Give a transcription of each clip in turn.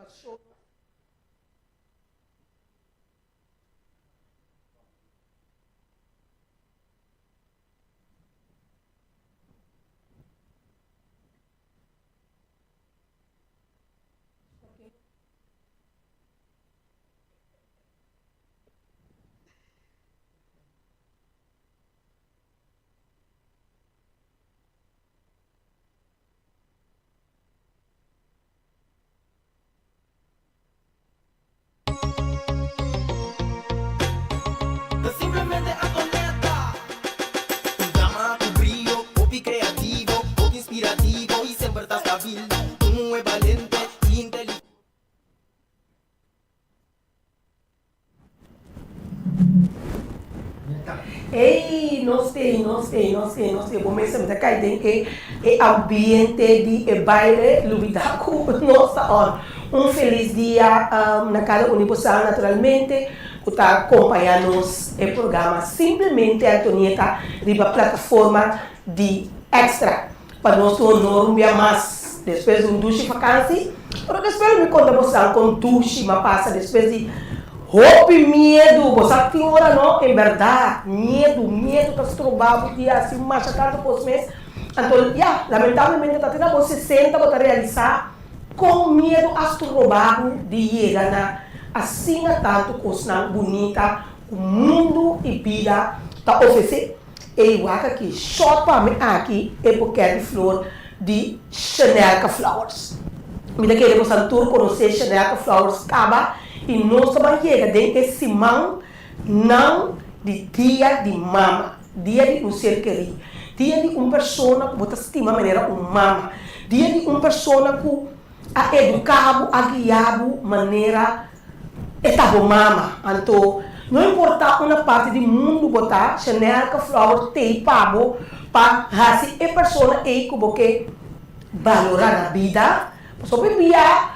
Pa Ta simplemente Antonetta. Un dama ku brio, hopi kreativo, hopi inspirativo i semper ta stabil. Un muhé balente i inteligente. Ey, nos tei, nos tei, nos tei, nos tei. Bo mester mi ta kai den e e ambiente di e baile lubida ku nos ta on. Un felis dia na kada un di bosan naturalmente ku ta kompaña nos e programa Simplemente Antonieta riba plataforma di Extra. Pa nos un honor un bia mas despues di un dushi vakansi. Pero despues mi konta bosan kon dushi m'a pasa despues di hopi miedu. Bo sa tin ora no, en bèrdat miedu, miedu ta stroba bo di hasi masha tantu kos mes. Anto ya, lamentablemente ta te na bo sesenta bo ta realisá kon miedu a stroba bo di yega na asina tantu kosnan bunita ku mundu i bida ta ofresé. Ey wak aki short pa mi aki e boket di flor di Chanelka Flowers. Mi ta kere bosan tur konosé Chanelka Flowers kaba i nos ta ban yega den e siman nan di dia di mama, dia di un ser kerí, dia di un persona ku bo ta stima manera un mama, dia di un persona ku a eduká bo, a guia bo manera E ta bo mama. Anto, no importá una parti di mundu bo ta, Chanelka Flower t'ei pa bo pa hasi e persona ei ku bo ke balorá na bida. Pasobra hopi bia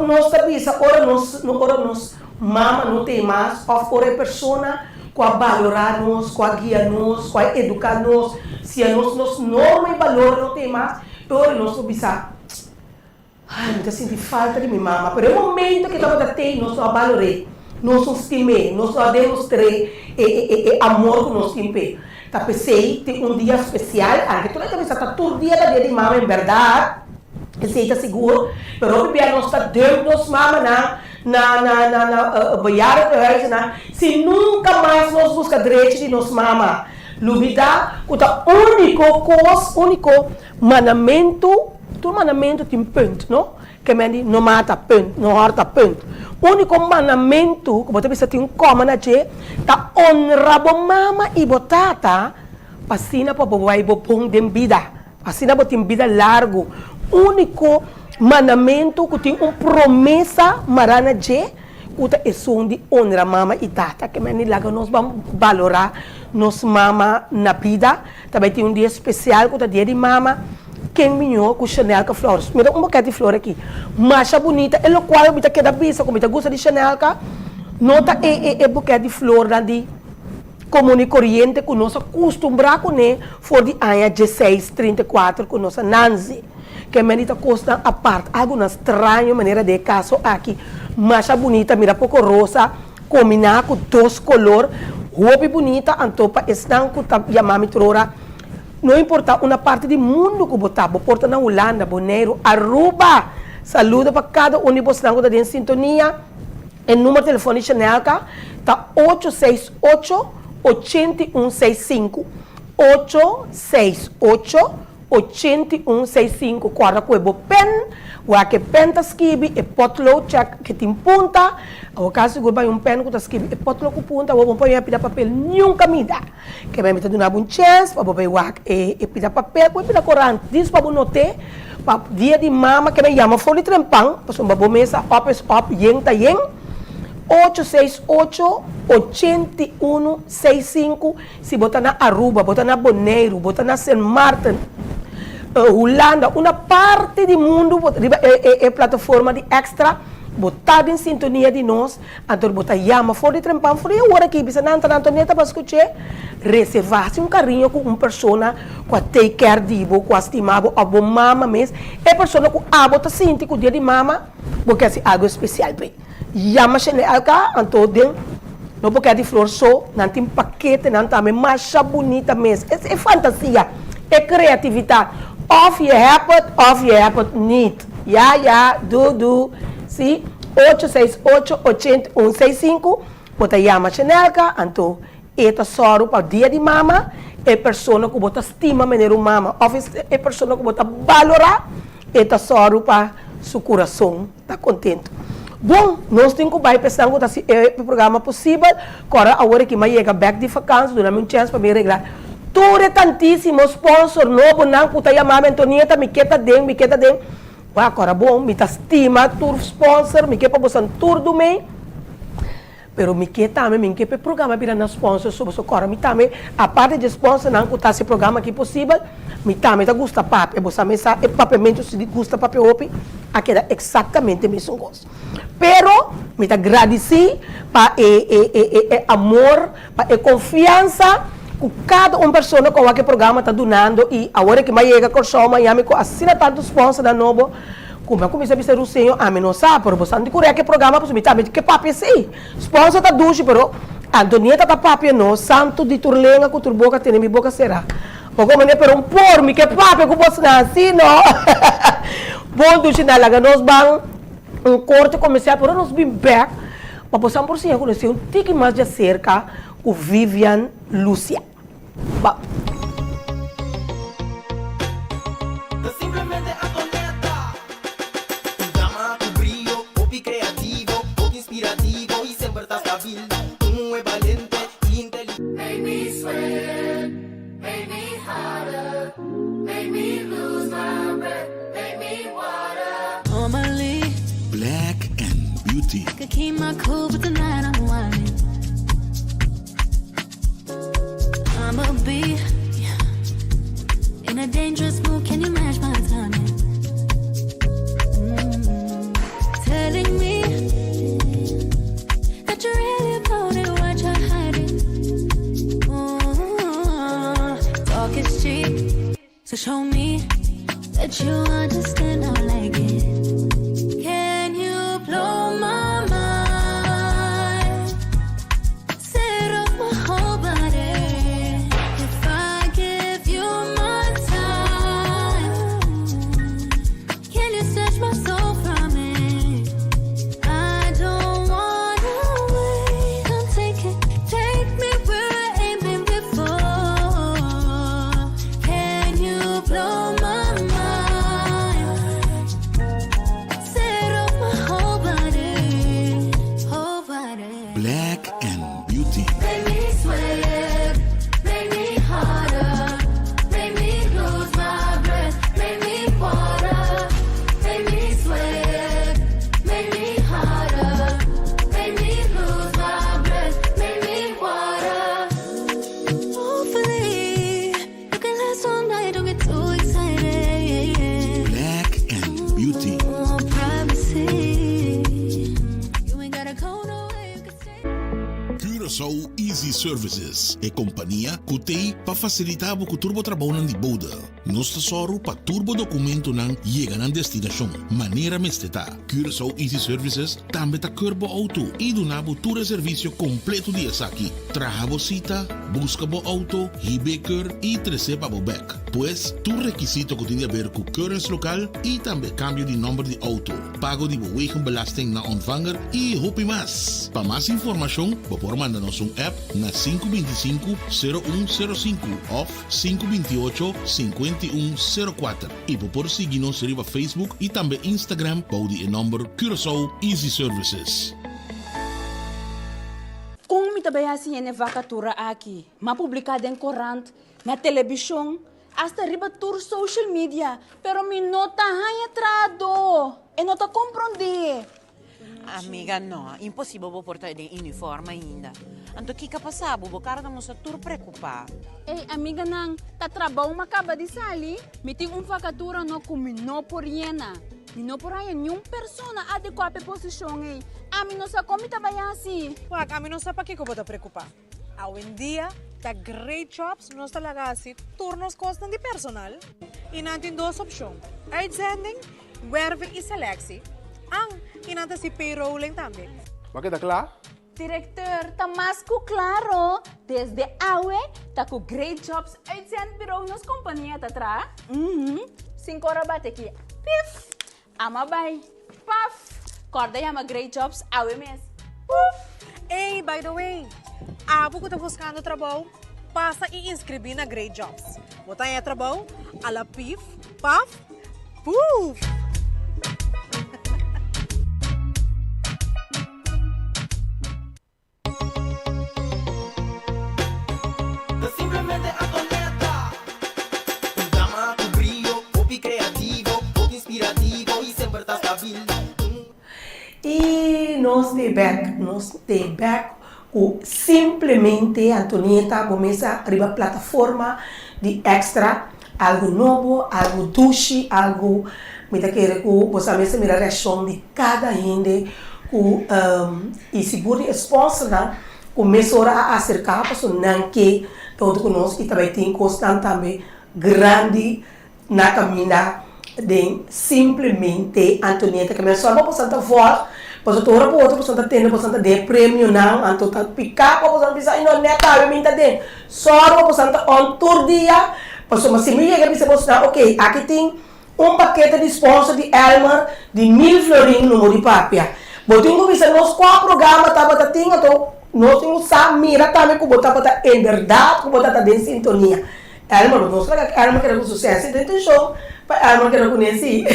nos ta bisa ora nos ora nos mama no t'ei mas òf ora e persona ku a balorá nos, ku a guia nos, ku a eduká nos, siña nos nos norma i balor no t'ei mas, e ora nos por bisa. Ay, mi ta sinti falta di mi mama, pero e momento ke tabata tei nos no a balor'é, nos no stim'é, nos no a demostr'é e e e amor ku nos tin p'e. Ta p'esei tin un dia spesial, anke tur e ta bisa ta tur dia ta dia di mama, en bèrdat esei ta sigur, pero hopi bia nos ta dump nos mamanan na na na na bejaardentehuizennan si nunka mas nos buska drechi di nos mama. Lubidá ku ta úniko kos, úniko Mandamentu, tur mandamentu tin punt, no? Ke men di no mata, punt, no hòrta, punt. Úniko mandamentu ku bo ta bisa tin un kòma na dje ta honra bo mama i bo tata pa asina pa bo bai bo bon den bida, pa asina bo tin bida largu. Úniko mandamentu ku tin un promesa mará na dje ku ta esun di honra mama i tata. Ke men di laga nos ban balorá nos mama na bida. Ta bai tin un dia spesial ku ta dia di mama, ken miñó ku Chanelka Flores. Mira un boket di flor aki, masha bunita, e lokual mi ta keda bisa ku mi ta gusta di Chanelka, no ta e e boket di flornan di komun i koriente ku nos a kustumbrá kuné for di aña dieseis 34 ku nos a nanse. Ke men di ta kosnan apart, algunan straño manera den e kaso aki, masha bunita, mira poko rosa. Kombiná ku dos kolor hopi bunita anto pa esnan ku ta yama mi tur ora no importá una parti di mundu ku bo ta, bo por ta na Hulanda, Boneiru, Aruba! Saludo pa kada un di bosnan ku ta den sintonia. E number telefòn di Chanelka ta ocho seis ocho, 81 seis sinku, ocho seis ocho, 81 seis sinku Kòrda ku e bo pen, wak e pen ta skibi e potlood chèk ke tin punta, awor kasi sigur bai un pen ku ta skibi e potlood ku punta, awor bo no por yega pida papel niun kaminda. Ke bai mi ta duna bo un chèns pa bo bai wak e pida papel ku e pida korant dis pa bo not'é pa dia di mama ke bai yama for di trempan pasobra bo mesa òp es òp yen ta yen ocho seis ocho 81 seis sinku Si bo ta na Aruba, bo ta na Boneiru, bo ta na Sint Maarten, Hulanda, una parti di mundu bo ta riba e plataforma di Extra. Bo ta den sintonia di nos, anto bo ta yama for di trempan for di awor aki, bisa nan ta nan Antonieta pa skuch'é, reservá, hasi un kariño ku un persona ku a take care di bo, ku a stima bo, òf bo mama mes, e persona ku abo ta sinti ku dia di mama bo ke hasi algu espesial p'e. Yama Shene Alka, anto den no bo ke di flor so, nan tin paketenan tambe masha bunita mes. Es e fantasia, e kreativitat. Òf je hebt het òf je hebt het niet. Ya ya, du du, si, ocho seis ocho ochenta un seis sinku, bo ta yama Shenelka, anto e ta sòru pa dia di mama, e persona ku bo ta stima manera un mama òf e persona ku bo ta balorá, e ta sòru pa su kurason ta kontentu. Bon, nos tin ku bai pa esnan ku ta hasi e programa posibel, kòrda awor aki mi a yega bèk di fakansi, duna mi un chèns pa mi reglá Tur e tantísimo sponsor nobonan ku ta yama mi, Antonieta, mi ke ta den, mi ke ta den. Wak, ora bon, mi ta stima tur sponsor, mi ke pa bosan tur dumei, pero mi ke tambe, mi ke pa e programa bira na sponsor so, pasobra kòrda mi tambe, aparte dje sponsornan ku ta hasi e programa aki posibel, mi tambe ta gusta papia, bo sa mi sa e papiamentu si di gusta papia hopi a keda eksaktamente mesun kos. Pero mi ta gradisí pa e e e e amor, pa e konfiansa ku kada un persona ku a wak e programa ta dunando i awor e ki mi a yega Kòrsou, Miami ku asina tantu spònsernan nobo ku mi a kuminsá bisa Ruseño ami no sa pero bo sa di kurek e programa pasobra mi tambe ke papia si. Spònser ta dushi pero Antonieta ta papia no, santu di tur lenga ku tur boka tene mi boka será. Bo komo ne pero un por mi ke papia ku bosnan si no. Bon dushi nan laga nos ban un korte komersial pero nos bin bek pa bosan por siña konosé un tiki mas djaserka ku Vivian Lucia. Ban. Ta simplemente Antonieta. Un dama ku brio, hopi kreativo, hopi inspirativo i semper ta stabil. Un muhé balente i inteligente. Make me sweat, make me hotter, make me lose my breath, make me water. Normally, Black and Beauty. I could keep my cool, but tonight I'm whining. I'ma be in a dangerous mood. Can you match my timing? Mm. Telling me that you're really about it, what you're hiding. Mm. Talk is cheap, so show me that you understand. I like it. Can you blow my mind? Set off my whole body. If I give you my time, can you snatch my soul from it? I don't wanna wait. Come take it, take me where I ain't been before. Can you blow my mind? Set off my whole body, whole body. Black and Beauty. Make me sweat, make me hotter, make me lose my breath, make me water, make me sweat, make me hotter, make me lose my breath, make me water. Hopefully, you can last all night, don't get too excited. Black and Beauty. Oh, privacy. You ain't gotta go nowhere, you can stay. Curaçao Easy Services, e kompania ku t'ei pa fasilitá bo ku tur bo trabounan di bode. Nos ta sòru pa tur bo dokumentonan yega nan destinashon manera mester ta. Curaçao Easy Services tambe ta keur bo outo i duna bo tur e servisio kompleto di esaki, traha bo sita, buska bo outo, hib'é keur i tres'é pa bo bèk. Pues, tur rekisito ku tin di aber ku keuringslokaal i tambe kambio di nòmber di outo, pago di bo wegenbelasting na ontvanger i hopi mas. Pa mas informashon bo por manda nos un app na sinku 25, 01 05 òf sinku 28, 51 04 i bo por sigui nos riba Facebook i tambe Instagram bou di e nòmber Curaçao Easy Services. Kon mi ta bai hasi hende vakatura aki? M'a publiká den korant, na telebishon, hasta riba tur social media, pero mi no ta haña trahadó. E no ta komprondé. Amiga, no, imposibel bo por ta den uniform ainda. Anto kiko a pasa bo? Bo kara ta mustra tur preokupá. Ey, amiganan, ta trabou m'a kaba di sali. Mi tin un vakatura no ku mi no por yena. Mi no por haña niun persona adekuá pa e posishon ei. Ami no sa kon mi ta bai hasi. Wak, ami no sa pakiko bo ta preokupá. Awendia ta Great Jobs nos ta laga hasi tur nos kosnan di personal i nan tin dos opshon, uitzending, werving i selectie. An, i nan ta hasi payrolling tambe. Bo a keda kla? Directeur, ta mas ku klaro, desde awe ta ku Great Jobs Uitzendbureau nos kompania ta traha. Uhum, sinku ora bate aki, pif! Ama bai, paf! Kòrda yama Great Jobs awe mes, puf! Ey, by the way, abo ku ta buskando trabou, pasa i inskribí na Great Jobs. Bo ta haña trabou a la pif, paf, puf! Ta simplemente Antonetta. Un dama cu brio, hopi creativo, hopi inspirativo y semper ta stabil. Un. Y nos te bek, nos te bek cu simplemente Antonieta bo mesa riba plataforma di Extra, algo nobo, algo dushi, algo mi ta kere cu bo sa mester mira reaccion di cada hende cu y sigur di e sponsornan cu mesora a acerca pasobra nan ke ta hunto cu nos y ta bay tin cosnan tambe grandi na caminda den simplemente Antonieta ke men sòl pa boso ta vòlg pasobra tur ora ku otro persona ta tende boso ta den e premionan anto ta piká pa boso bisa ay no nèt awe mi ta den sòru pa boso ta on tur dia pasobra si mi yega bisa boso ok aki tin un pakete di sponsor di Elmer di mil florin no muri papia bo tin ku bisa nos kua programa tabata tin anto nos tin ku sa mira tambe ku bo tabata enbèrdat ku bo tabata den sintonia. Elmer, nos laga Elmer keda ku su sense di intenshon pa Elmer keda ku Nancy.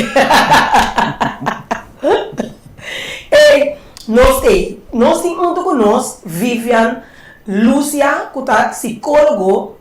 Ey, nos ey, nos tin huntu ku nos Vivian Lucia ku ta sikólogo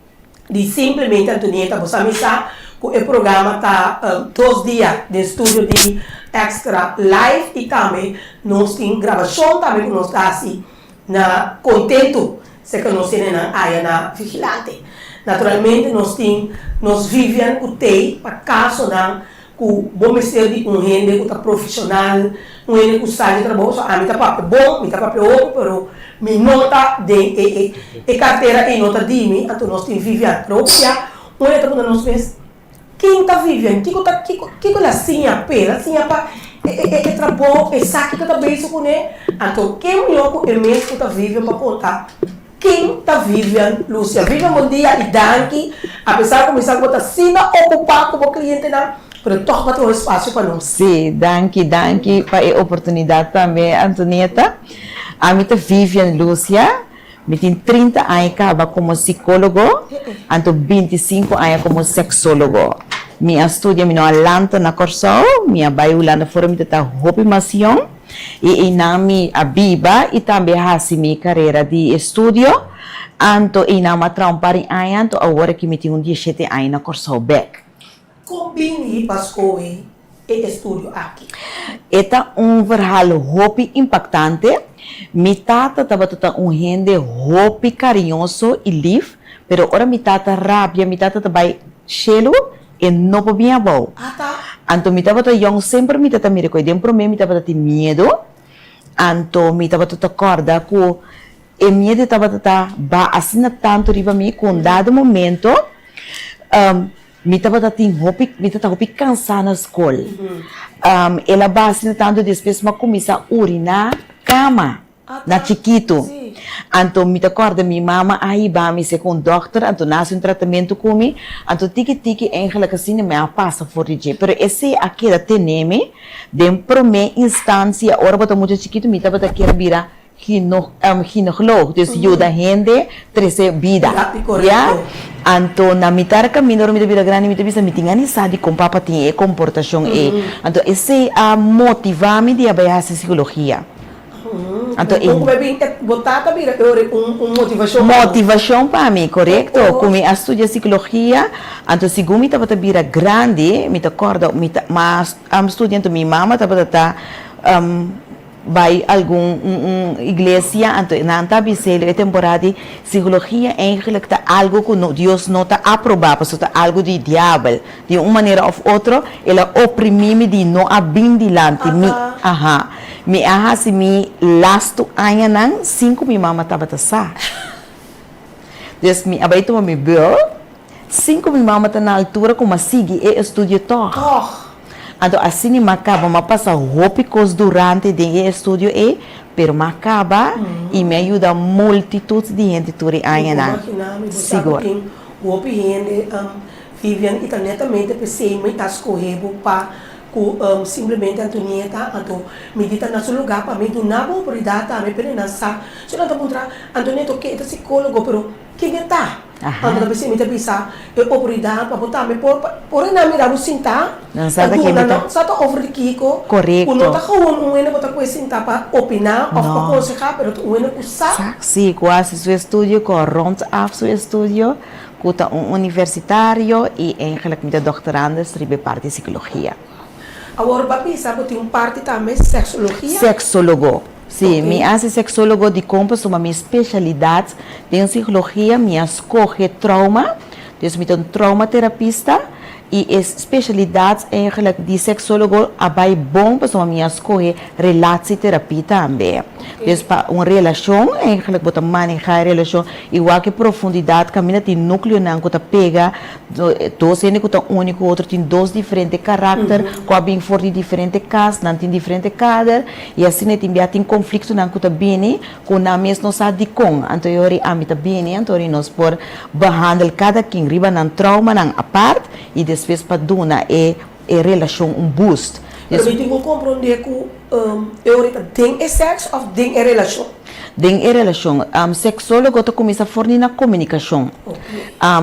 di Simplemente Antonieta. Bo sa mi sa ku e programa ta dos dia den studio di Extra Live i tambe nos tin grabashon tambe ku nos ta hasi Na kontentu serka nos hendenan aya na Vigilante. Naturalmente nos tin nos Vivian ku tei pa kasonan ku bo mester di un hende ku ta profeshonal, un hende ku sa di trabou. So ami ta papia bon, mi ta papia hopi pero mi no ta den e e e kartera ei no ta di mi, anto nos tin Vivian. Pero hopi bia un hende ta puntra nos mes. Ken ta Vivian? Kiko ta kiko kiko el a siña p'e? El a siña pa e e e trabou, e sa kiko ta bezig kuné? Anto ken mihó ku e mes ku ta Vivian pa konta ken ta Vivian Lucia? Vivian bon dia i danki apesar ku mi sa ku bo ta asina okupá ku bo klientenan pero tòg bo a traha un espasio pa nos. Sí, danki, danki pa e oportunidat tambe Antonieta. Ami ta Vivian Lucia. Mi tin 30 aña kaba komo sikólogo, anto 25 aña komo seksólogo. Mi a studia, mi no a lanta na Kòrsou, mi a bai Hulanda for mi ta ta hopi mas yòn i einan mi a biba i tambe hasi mi karera di estudio. Anto einan mi a traha un par di aña, anto awor aki mi tin un dieshete aña na Kòrsou bèk. Kon bini pa skohe e estudio aki? E ta un verhaal hopi impaktante. Mi tata tabata ta un hende hopi kariñoso i lif, pero ora mi tata rabia, mi tata ta bai shelu, e no por bin abou. Anto mi tabata yòn, semper mi ta ta mira ku e. Den promé mi tabata tin miedu, anto mi tabata ta kòrda ku e miedu tabata ta ba asina tantu riba mi ku un dado momento, Mi tabata tin hopi, mi tabata hopi cansá na scol. El a basa na tanto despues mi a cuminsa uriná cama na chikito. Anto mi ta corda mi mama a hiba mi seca un dokter, anto nan a haci un tratamento cu mi, anto tiki tiki eigenlijk asina mi a pasa for di dje. Pero esey a keda tene mi den prome instancia, ora bo ta mucha chikito mi tabata kier bira Ginecoloog, dus yuda hende trece bida, ya. Anto na mitar caminda ora mi ta bira grandi mi ta bisa mi tin gana di sa dicon papa tin e comportacion ey. Anto esey a motiva mi di a bay haci psicologia. Anto e. Bo tata bira e ora un motivacion pa bo. Motivacion pa mi, corecto. Cu mi a studia psicologia, anto segun mi tabata bira grandi mi ta corda mi ta mas studia anto mi mama tabata ta. bai algun un un iglesia anto nan ta bis'é e temporada di psicologia eigenlijk ta algo ku no Dios no ta aprobá pasobra ta algo di diabel di un manera òf otro el a oprimí mi di no a bin dilanti mi aha mi a hasi mi lastu añanan sin ku mi mama tabata sa dus mi a bai tuma mi bul. Sin ku mi mama ta na altura ku m'a sigui e estudio tòg. Anto asina m'a kaba, m'a pasa hopi kos durante den e estudio ei, pero m'a kaba i mi a yuda multitut di hende tur e añanan. Mi por imaginá mi, bo sa ku Sigur. tin hopi hende, Vivian, i ta netamente p'esei mi a skohe bo pa ku simplemente Antonieta, anto mi di ta na su lugá pa mi duna bo oportunidat tambe, pero nan sa, so nan ta puntra, Antonieta oke e ta sikólogo, pero ken e ta? Anto ta bisa mi ta bisa e oportunidat pa bo tambe por por e nan mira bo sintá Nan pa sa ta duna ken nan sa ta over di kiko ku Korekto. no ta gewoon un hende ku ta kue sintá pa opiná òf pa No. konsehá pero ta un hende ku sa. Sa, sí, ku hasi su estudio, ku a rond af su estudio, ku ta un universitario i eigenlijk mi ta doktorandus riba e parti sikologia. Awor bo a bisa bo tin un parti tambe seksologia? Seksologo. Sí, mi a hasi seksólogo dikon pasobra mi spesialidat den psikologia mi a skohe trauma, dus mi ta un traumaterapista i e spesialidat eigenlijk di seksólogo a bai bon pasobra mi a skohe relatieterapie tambe. Dus pa un relashon eigenlijk bo ta maneha e relashon i wak e profundidat kaminda tin nukleonan ku ta pega Dos hende ku ta uni ku otro tin dos diferente karakter ku a bin for di diferente kas, nan tin diferente kader i asina e tin bia tin konfliktonan ku ta bini ku nan mes no sa dikon. Anto e ora ami ta bini, anto ora nos por behandel kada kin riba nan traumanan apart i despues pa duna e e relashon un boost. Pero mi tin ku komprondé ku e ora ta den e sèks òf den e relashon? Den e relashon. Seksólogo ta kuminsá forni na komunikashon.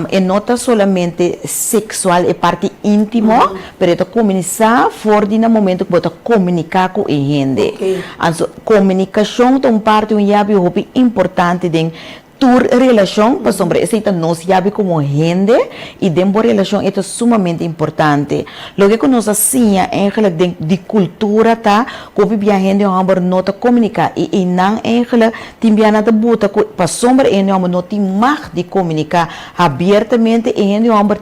E no ta solamente seksual, e parti íntimo, pero e ta kuminsá for di na momento ku bo ta komuniká ku e hende. Anto, komunikashon ta un parti, un yabi hopi importante den Tur relashon, pasobra esei ta nos yabi komo hende i den bo relashon e ta sumamente importante. Loke ku nos a siña eigenlijk den di kultura ta ku hopi bia hende hòmber no ta komuniká i einan eigenlijk tin bia nan ta buta ku pasobra e hende hòmber no tin mag di komuniká abiertamente e hende hòmber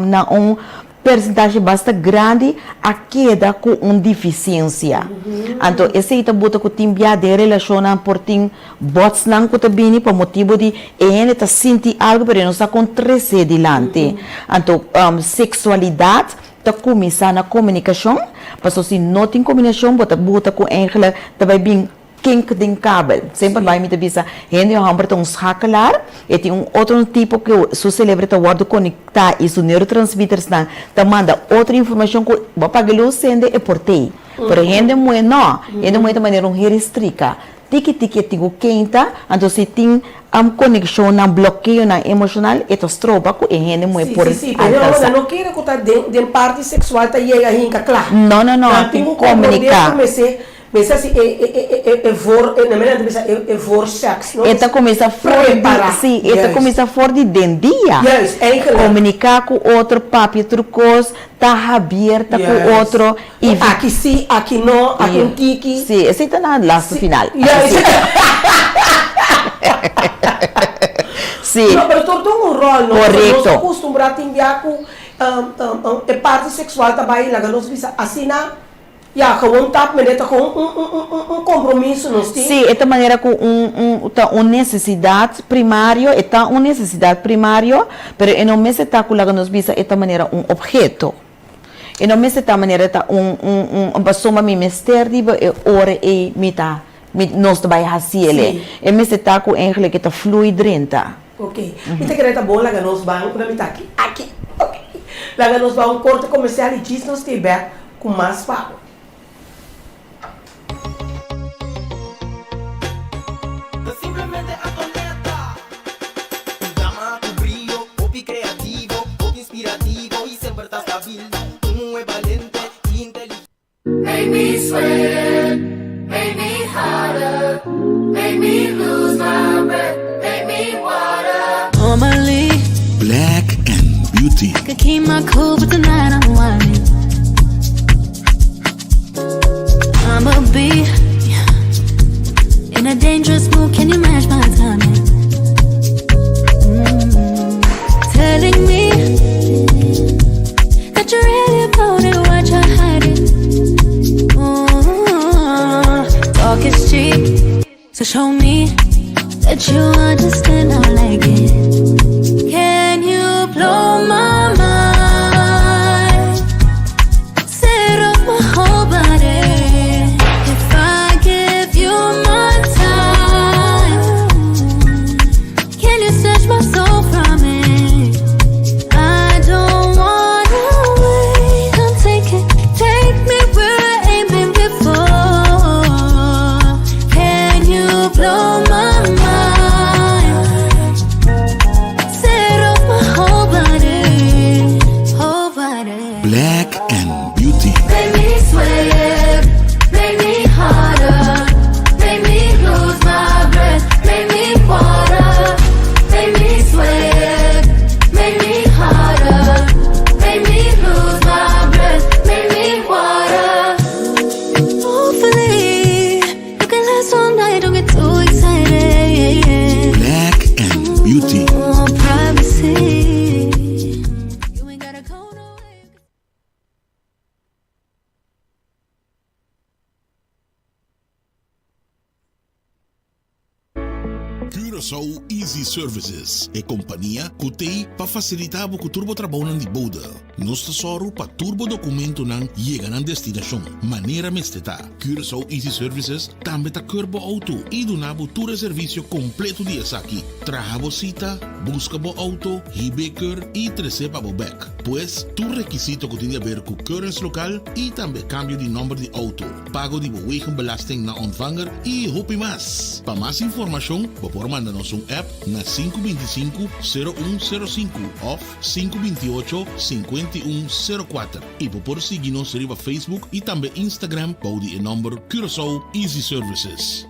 na un persentashe basta grandi a keda ku un difisiensia. Anto esei ta buta ku tin bia den relashonnan por tin bòtsnan ku ta bini pa motibu di e hende ta sinti algu pero e no sa kon tres'é dilanti. Anto seksualidat ta kuminsá na komunikashon, pasobra si no tin komunikashon bo ta buta ku eigentlik ta bai bin Kink den kabel. Semper bai mi ta bisa, hende homber ta un schakelaar, e tin un otro tipo ku su celebro ta wordo conecta y su neurotransmittersnan ta manda otro informacion ku bo a paga e luz sende e por tei. Pero hende muhe no, hende muhe ta manera un heristrika, tiki tiki e tin ku keinta, anto si tin coneccionnan, blokeonan emocional e ta stroba ku e hende muhe por Sí, sí, sí, pero alcansa. nan no kere ku ta den parti sexual ta yega hinka kla. No, no, no, Nan tin tin ku comprende comunica. ku mester Mester si e e e e voor e na menen ta bisa e e voor seks no E ta kuminsá for di Prepará sí e ta juist. kuminsá for di den dia. Juist eigenlijk. Komuniká ku otro papia tur kos ta habierta ku Juist. otro i Ku aki sí aki no aki un tiki. Sí esei ta na lastu Sí final. juist. Sí. No pero tur tin un ròl no nos Korekto. a kustumbrá tin bia ku e parti seksual ta bai laga nos bisa asina. Ya, gewoon tap mende ta gewoon un un un un un compromiso nos tin. Sí, e ta manera cu un un ta un necesidad primario, e ta un necesidad primario, pero e no mester ta cu laga nos bisa e ta manera un obheto. E no mester ta manera ta un un un pasobra mi mester di bo e ora ey mi ta mi nos ta bay haci el. Sí. E mester ta cu eigenlijk e ta flui drenta. Ok, mi ta kere ta bon laga nos ban una mitad aki, aki, ok. Laga nos ban un korte komersial i djis nos stay bek ku mas pa bo. Ta simplemente Antonetta. Un dama ku brio, hopi kreativo, hopi inspirativo i semper ta stabil. Un muhé balente i inteligente. Make me sweat, make me hotter, make me lose my breath, make me water. Normally, Black and Beauty. I could keep my cool, but tonight I'm whining. I'ma be. Dangerous move, can you match my timing? Mm. Telling me that you're really about it, why try hide it? Mm. Talk is cheap, so show me that you understand. I like it. Can you blow my mind? Set off my whole body. If I give you my time, can you snatch my soul from it? I don't wanna wait. Come take it, take me where I ain't been before. Can you blow my mind? Set off my whole body, whole body. Black and Beauty. Make me sweat, make me harder, make me lose my breath, make me water, make me sweat, make me harder, make me lose my breath, make me water. Hopefully, you can last all night. Don't get too excited. Black and Beauty. Want privacy. You ain't gotta go nowhere. Curaçao Easy Services, e kompania ku t'ei pa fasilitá bo ku tur bo trabounan di bode. Nos ta sòru pa tur bo dokumentonan yega nan destinashon manera mester ta. Curaçao Easy Services tambe ta keur bo outo i duna bo tur e servisio kompleto di esaki, traha bo sita, buska bo outo, hib'é keur i tres'é pa bo bèk. Pues, tur rekisito ku tin di aber ku keuringslokaal i tambe kambio di nòmber di outo, pago di bo wegenbelasting na ontvanger i hopi mas. Pa mas informashon bo por manda nos un app na 525 0105 òf 528 5104 i bo por sigui nos riba Facebook i tambe Instagram bou di e nòmber Curaçao Easy Services.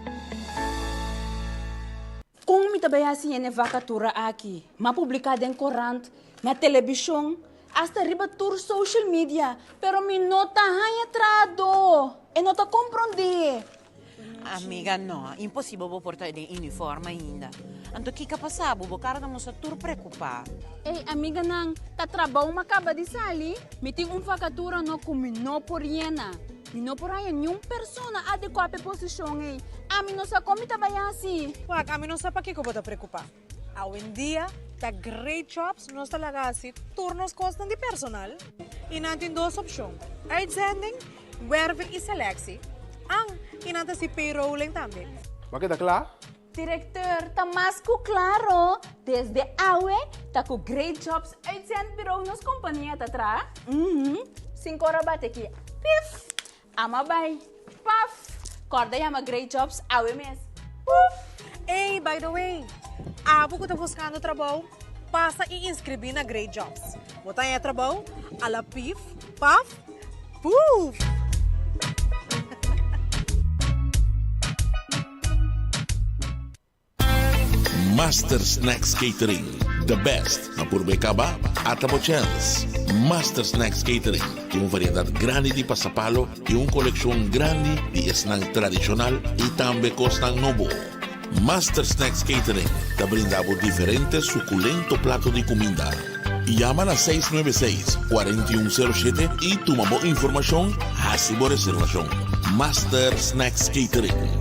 Kon mi ta bai hasi hende vakatura aki? M'a publiká den korant, na telebishon, asta riba tur social media, pero mi no ta haña trahadó. E no ta komprondé. Amiga, no, imposibel bo por ta den uniform ainda. Anto kiko a pasa bo? Bo kara ta mustra tur preokupá. Ey, amiganan, ta trabou m'a kaba di sali. Mi tin un vakatura no ku mi no por yena. Mi no por haña niun persona adekuá pa e posishon ei. Ami no sa kon mi ta bai hasi. Wak, ami no sa pakiko bo ta preokupá. Awendia ta Great Jobs nos ta laga hasi tur nos kosnan di personal i nan tin dos opshon, uitzending, werving i selectie. An, i nan ta hasi payrolling tambe. Bo a keda kla? Directeur, ta mas cu claro, desde awe ta cu Great Jobs Uitzendbureau nos compania ta traha. Uhum, sin cora bate aki, pif, ama bay, paf, corda yama Great Jobs awe mes, puf. Ey, by the way, abo cu ta buscando trabou, pasa y inscribi na Great Jobs. Bo ta haña trabou a la pif, paf, puf! Master Snacks Catering, the best na purbe kaba, ata bo chèns. Master Snacks Catering tin un variedat grandi di pasapalo i un kolekshon grandi di esnan tradishonal i tambe kosnan nobo. Master Snacks Catering ta brinda bo diferente sukulento plato di kuminda. Yama na seis nuebe seis, 41 sero shete i tuma bo informashon, hasi bo reservashon. Master Snacks Catering.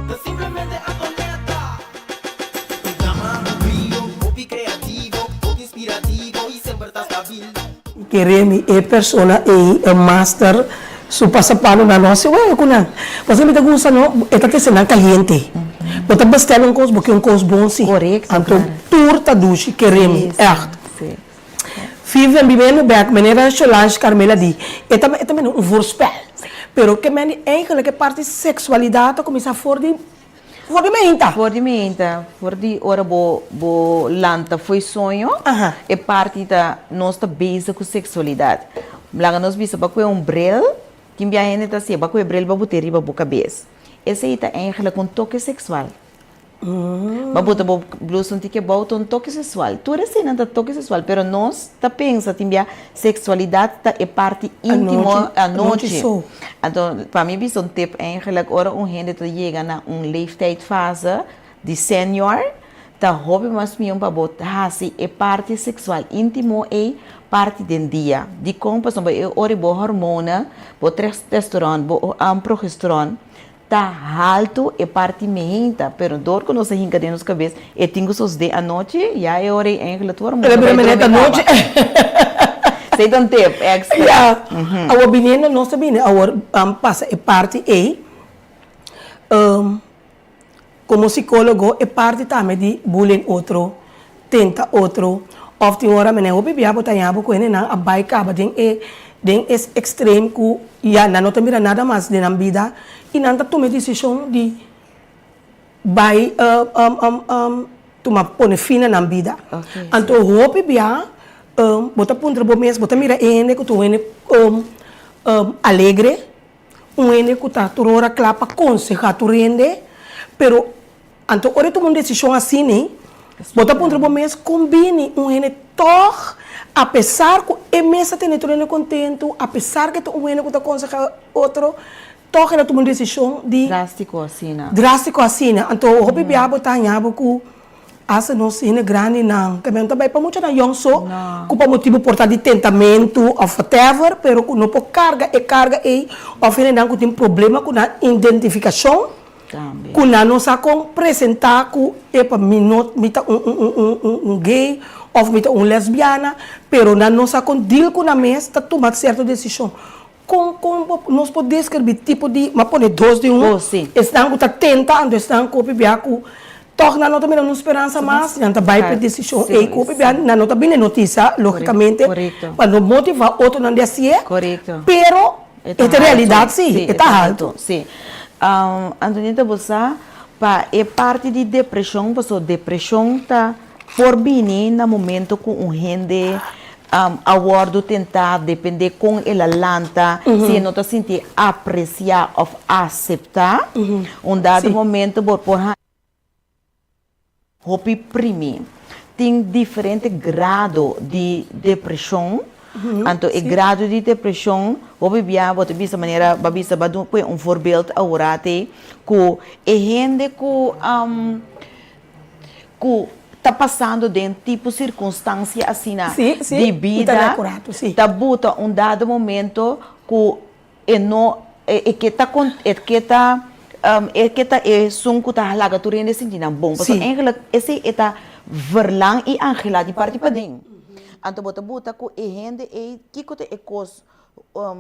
Ta simplemente Antonetta. Un dama cu brio, hopi creativo, hopi inspirativo y semper ta stabil. Kere mi e persona ei e master su pasapalo nan no hasi wega ku nan pasobra mi ta gusta no e ta trese nan kaliente bo ta bestel un kos bo ke un kos bon si anto tur ta dushi kere mi ègt Vivian bibiendo bek manera Solange Carmela di e ta e ta mende un voorspel pero ke mende eigenlijk e parti seksualidat ta kuminsá for di For di meinta. For di meinta, for di ora bo bo lanta fo'i soño, e parti ta nos ta bezig ku seksualidat. Laga nos bisa bo a kue un bril, tin bia hende ta hasié, bo a kue bril bo a bot'é riba bo kabes. Esei ta eigenlijk un toke seksual. Bo a buta bo blus un tiki abou ta un toke seksual. Tur eseinan ta toke seksual, pero nos ta pensa tin bia seksualidat ta e parti íntimo anochi. Anto pa mi bisa un tip eigenlijk ora un hende ta yega na un leeftijdfase di senior ta hopi mas mihó pa bo hasi e parti seksual íntimo ei parti den dia. Dikon? Pasobra e ora bo hormonen, bo testosteron, bo progesteron Ta haltu e parti meinta, pero dor ku nos a hinka den nos kabes e tin ku sosde anochi, ya e ora ei enkele tur mundo bai drumi kaba. Esei ta un tip extra. Ya, awor biniendo nos ta bini awor pasa e parti ei, komo sikólogo e parti tambe di bullying otro, tenta otro, òf tin ora mene hopi bia bo ta haña bo ku hendenan a bai kaba den e den es extreme ku ya nan no ta mira nada mas den nan bida i nan ta tuma e desishon di bai tuma pone fin na nan bida. Anto hopi bia bo ta puntra bo mes bo ta mira e hende ku ta un hende alegre, un hende ku ta tur ora kla pa konsehá tur hende, pero Anto ora e tuma un desishon asina, bo ta puntra bo mes kon bini un hende tòg, apesar ku e mes ta tene tur hende kontentu, apesar ku e ta un hende ku ta konsehá otro, tòg el a tuma un desishon di. Drástiko asina. Drástiko asina. Anto hopi bia bo ta haña bo ku asta nos hende grandinan, ke men ta bai pa muchanan yòn so, ku pa motibu por ta di tentamentu òf whatever, pero ku no por karga e karga ei, òf hendenan ku tin problema ku nan identifikashon. Tambe. Ku nan no sa kon presentá ku epa mi no mi ta un un un un un un gay òf mi ta un lesbiana, pero nan no sa kon deal ku nan mes ta tuma sierto desishon. Kon kon bo nos por deskribí tipo di, m'a pone dos di un, Oh, si. esnan ku ta tenta anto esnan ku hopi bia ku tòg nan no ta mira nun speransa mas, nan ta bai pa e desishon ei ku hopi bia nan no ta bini notisia lógikamente pa no motivá otronan di hasié, pero E ta realidat si, e ta haltu. Si. Antonieta bo sa pa e parti di depreshon paso depreshon ta por bini na momento ku un hende a wòrdu tentá depende kon el a lanta si e no ta sinti apresiá òf aseptá un dado momento bo por haña Hopi primi. Tin diferente grado di depreshon, anto e grado di depreshon hopi bia bo ta bisa manera bo a bisa bo a duna pone un voorbeeld awor te ku e hende ku ku ta pasando den tipo sirkunstansia asina di bida ta buta un dado momento ku E no, e ke ta kon, e ke ta, e ke ta esun ku ta laga tur hende sinti nan bon. Pasobra eigenlijk esei e ta verlang i angelá di parti paden. Anto bo ta buta ku e hende ei, kiko ta e kos,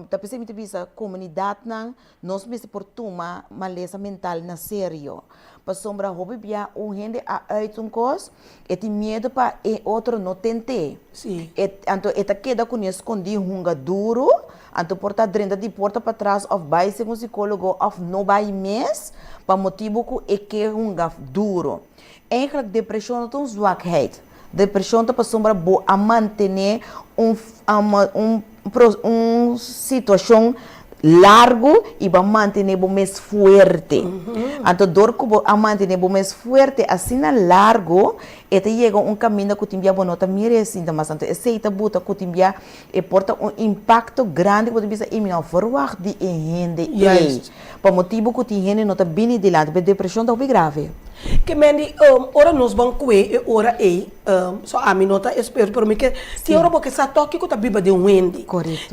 ta p'esei mi ta bisa komunidatnan nos mester por tuma malesa mental na serio. Pasobra hopi bia un hende a uit un kos, e tin miedu pa e otro no tent'é. E, anto e ta keda kuné skondí hunga duru. Anto por ta drenta di porta patras of bai segun psicologo of no bai mes pa motibo cu e ke hunga duro. Eigenlijk depresion no ta un zwakheid. Depresion ta pasobra bo a mantene un un un situacion largo y bo a mantene bo mes fuerte. Anto dor cu bo a mantene bo mes fuerte asina largo e ta yega un caminda cu tin bia bo no ta mira e sintomas. Anto esey ta buta cu tin bia E por ta un impacto grandi cu bo ta bisa ey mi no a verwacht di e hende ey. Pa motibo cu tin hende no ta bini dilanti pero depresion ta hopi grave. Ke men di ora nos ban cue e ora ey so ami no ta experto pero mi ke tin ora bo ke sa toch kico ta biba den un hende.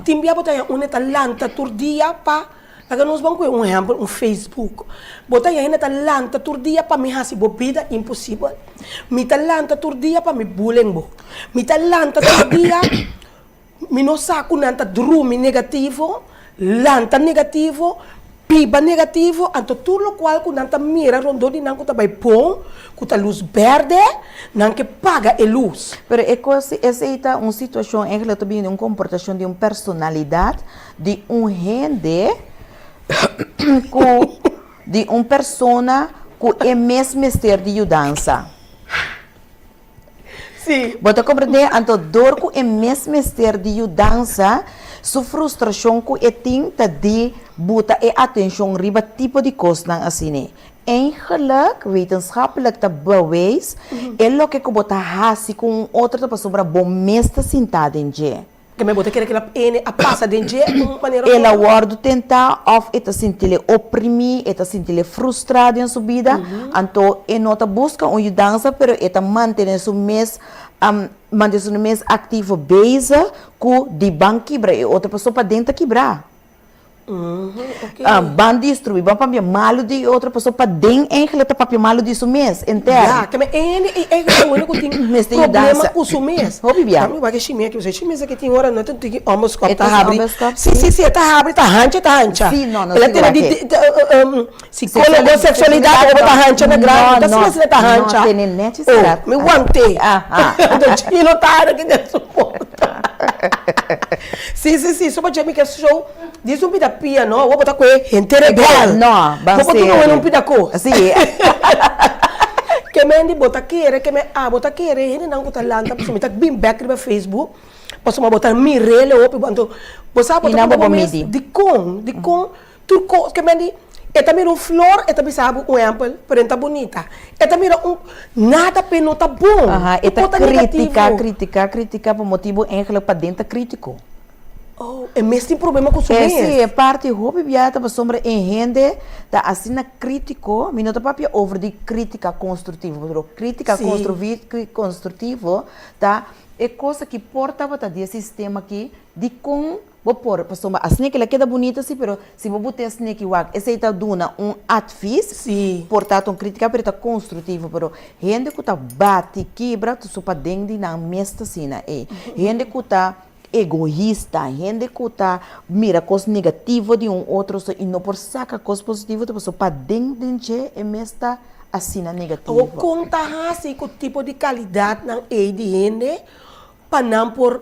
Tin bia bo ta haña un e ta lanta tur dia pa laga nos ban cue un ehempel un Facebook bo ta haña hende ta lanta tur dia pa mi haci bo bida imposibel. Mi ta lanta tur dia pa mi bullying bo. Mi ta lanta tur dia, mi no sa ku nan ta drumi negativo, lanta negativo, biba negativo, anto tur lokual ku nan ta mira rondó di nan ku ta bai bon, ku ta lus bèrdè, nan ke paga e lus. Pero e kos, esei ta un situashon eigenlijk ta bini di un komportashon di un personalidat di un hende ku. Di un persona ku e mes mester di yudansa. Sí. Bo ta komprendé? Anto dor ku e mes mester di yudansa, su frustrashon ku e tin ta di buta e atenshon riba tipo di kosnan asina. Eigenlijk, wetenschappelijk ta bewijs, e loke ku bo ta hasi ku un otro ta pasobra bo mes ta sintá den dje. Keme bo ta kere ku el ene a pasa den dje un manera El a wòrdu tentá òf e ta sinti'l e oprimí, e ta sinti'l e frustrá den su bida, anto e no ta buska un yudansa pero e ta mantené su mes mantené su mes aktivo bezig ku di ban kibra e otro pasobra paden ta kibrá. Ban destruí, ban papia malu di e otro pasobra paden eigenlijk ta papia malu di su mes, intern. Ya, keme hende ei eigenlijk ta wende ku tin Mester problema yudansa. ku su mes. Hopi bia. Ami wak e shimi aki, pasobra e shimi esaki tin ora no ta tiki ombeskop E ta ta habri. ombeskop, Si, si. si, si, e ta habri, ta hancha, e ta hancha. Si, no, no El a si tene wak di, e. di, psicólogo, sexualidad, ora bo ta hancha na grandi, No, ta asina no, asina ta no, hancha. tene nechi Oh, será. mi want'é. Aha. Anto chino ta aki den su porta. Si, si, si, so pa dje mi ke show Dis un pida pia no, awor bo ta kohe henter e bel. No, ban Bo por duna serio. un pida ko. Si. Ke men di bo ta kere, ke men abo ta kere, hendenan ku ta lanta pasobra mi ta bin bek riba Facebook, pasobra bo ta mir'é hopi, anto bo sa bo ta puntra bo mes dikon, dikon tur kos, ke men di e ta mira un flor e ta bisa bo un ehèmpel, pero e no ta bunita, e ta mira un, nada p'e no ta bon, Aha, e tur ta kos ta kritika, negativo. kritika, kritika pa motibu eigenlijk paden ta kritiko. Oh, e mes tin problema ku su E mes. si, e parti hopi bia ta pasobra e hende ta asina kritiko, mi no ta papia over di kritika konstruktivo, pero kritika Sí. konstruktivo ta e kos aki por tabata di e sistema aki, dikon bo por, pasobra asina kila keda bunito si, pero si bo bute asina aki wak, esei ta duna un advis, Sí. por ta ta un kritika pero ta konstruktivo, pero hende ku ta bati kibra ta su paden di nan mes ta asina ei, hende ku ta egoista, hende ku ta mira kos negativo di un otro so i no por saka kos positivo ta pasobra paden den dje e mes ta asina negativo. Awor kon ta hasi ku tipo di kalidatnan ei di hende pa nan por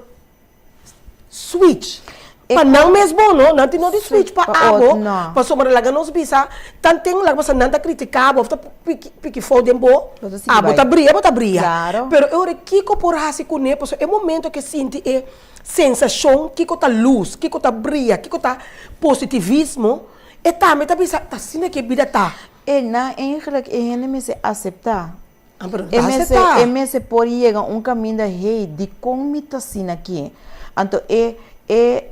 switch? Pa nan mes bon no, nan tin no di switch pa abo, pasobra laga nos bisa tanten laga pasobra nan ta kritika bo of ta piki piki fout den bo, abo ta bria bo ta bria. Pero e ora kiko por hasi kuné pasobra e momento ke sinti e sensashon kiko ta lus, kiko ta bria, kiko ta positivismo, e tambe ta bisa ta asina ke bida ta. E nan eigenlijk e hende mester aseptá. Ah, pero E ta mester, aseptá. e mester por yega un kaminda, hey, dikon mi ta asina aki? Anto e, e,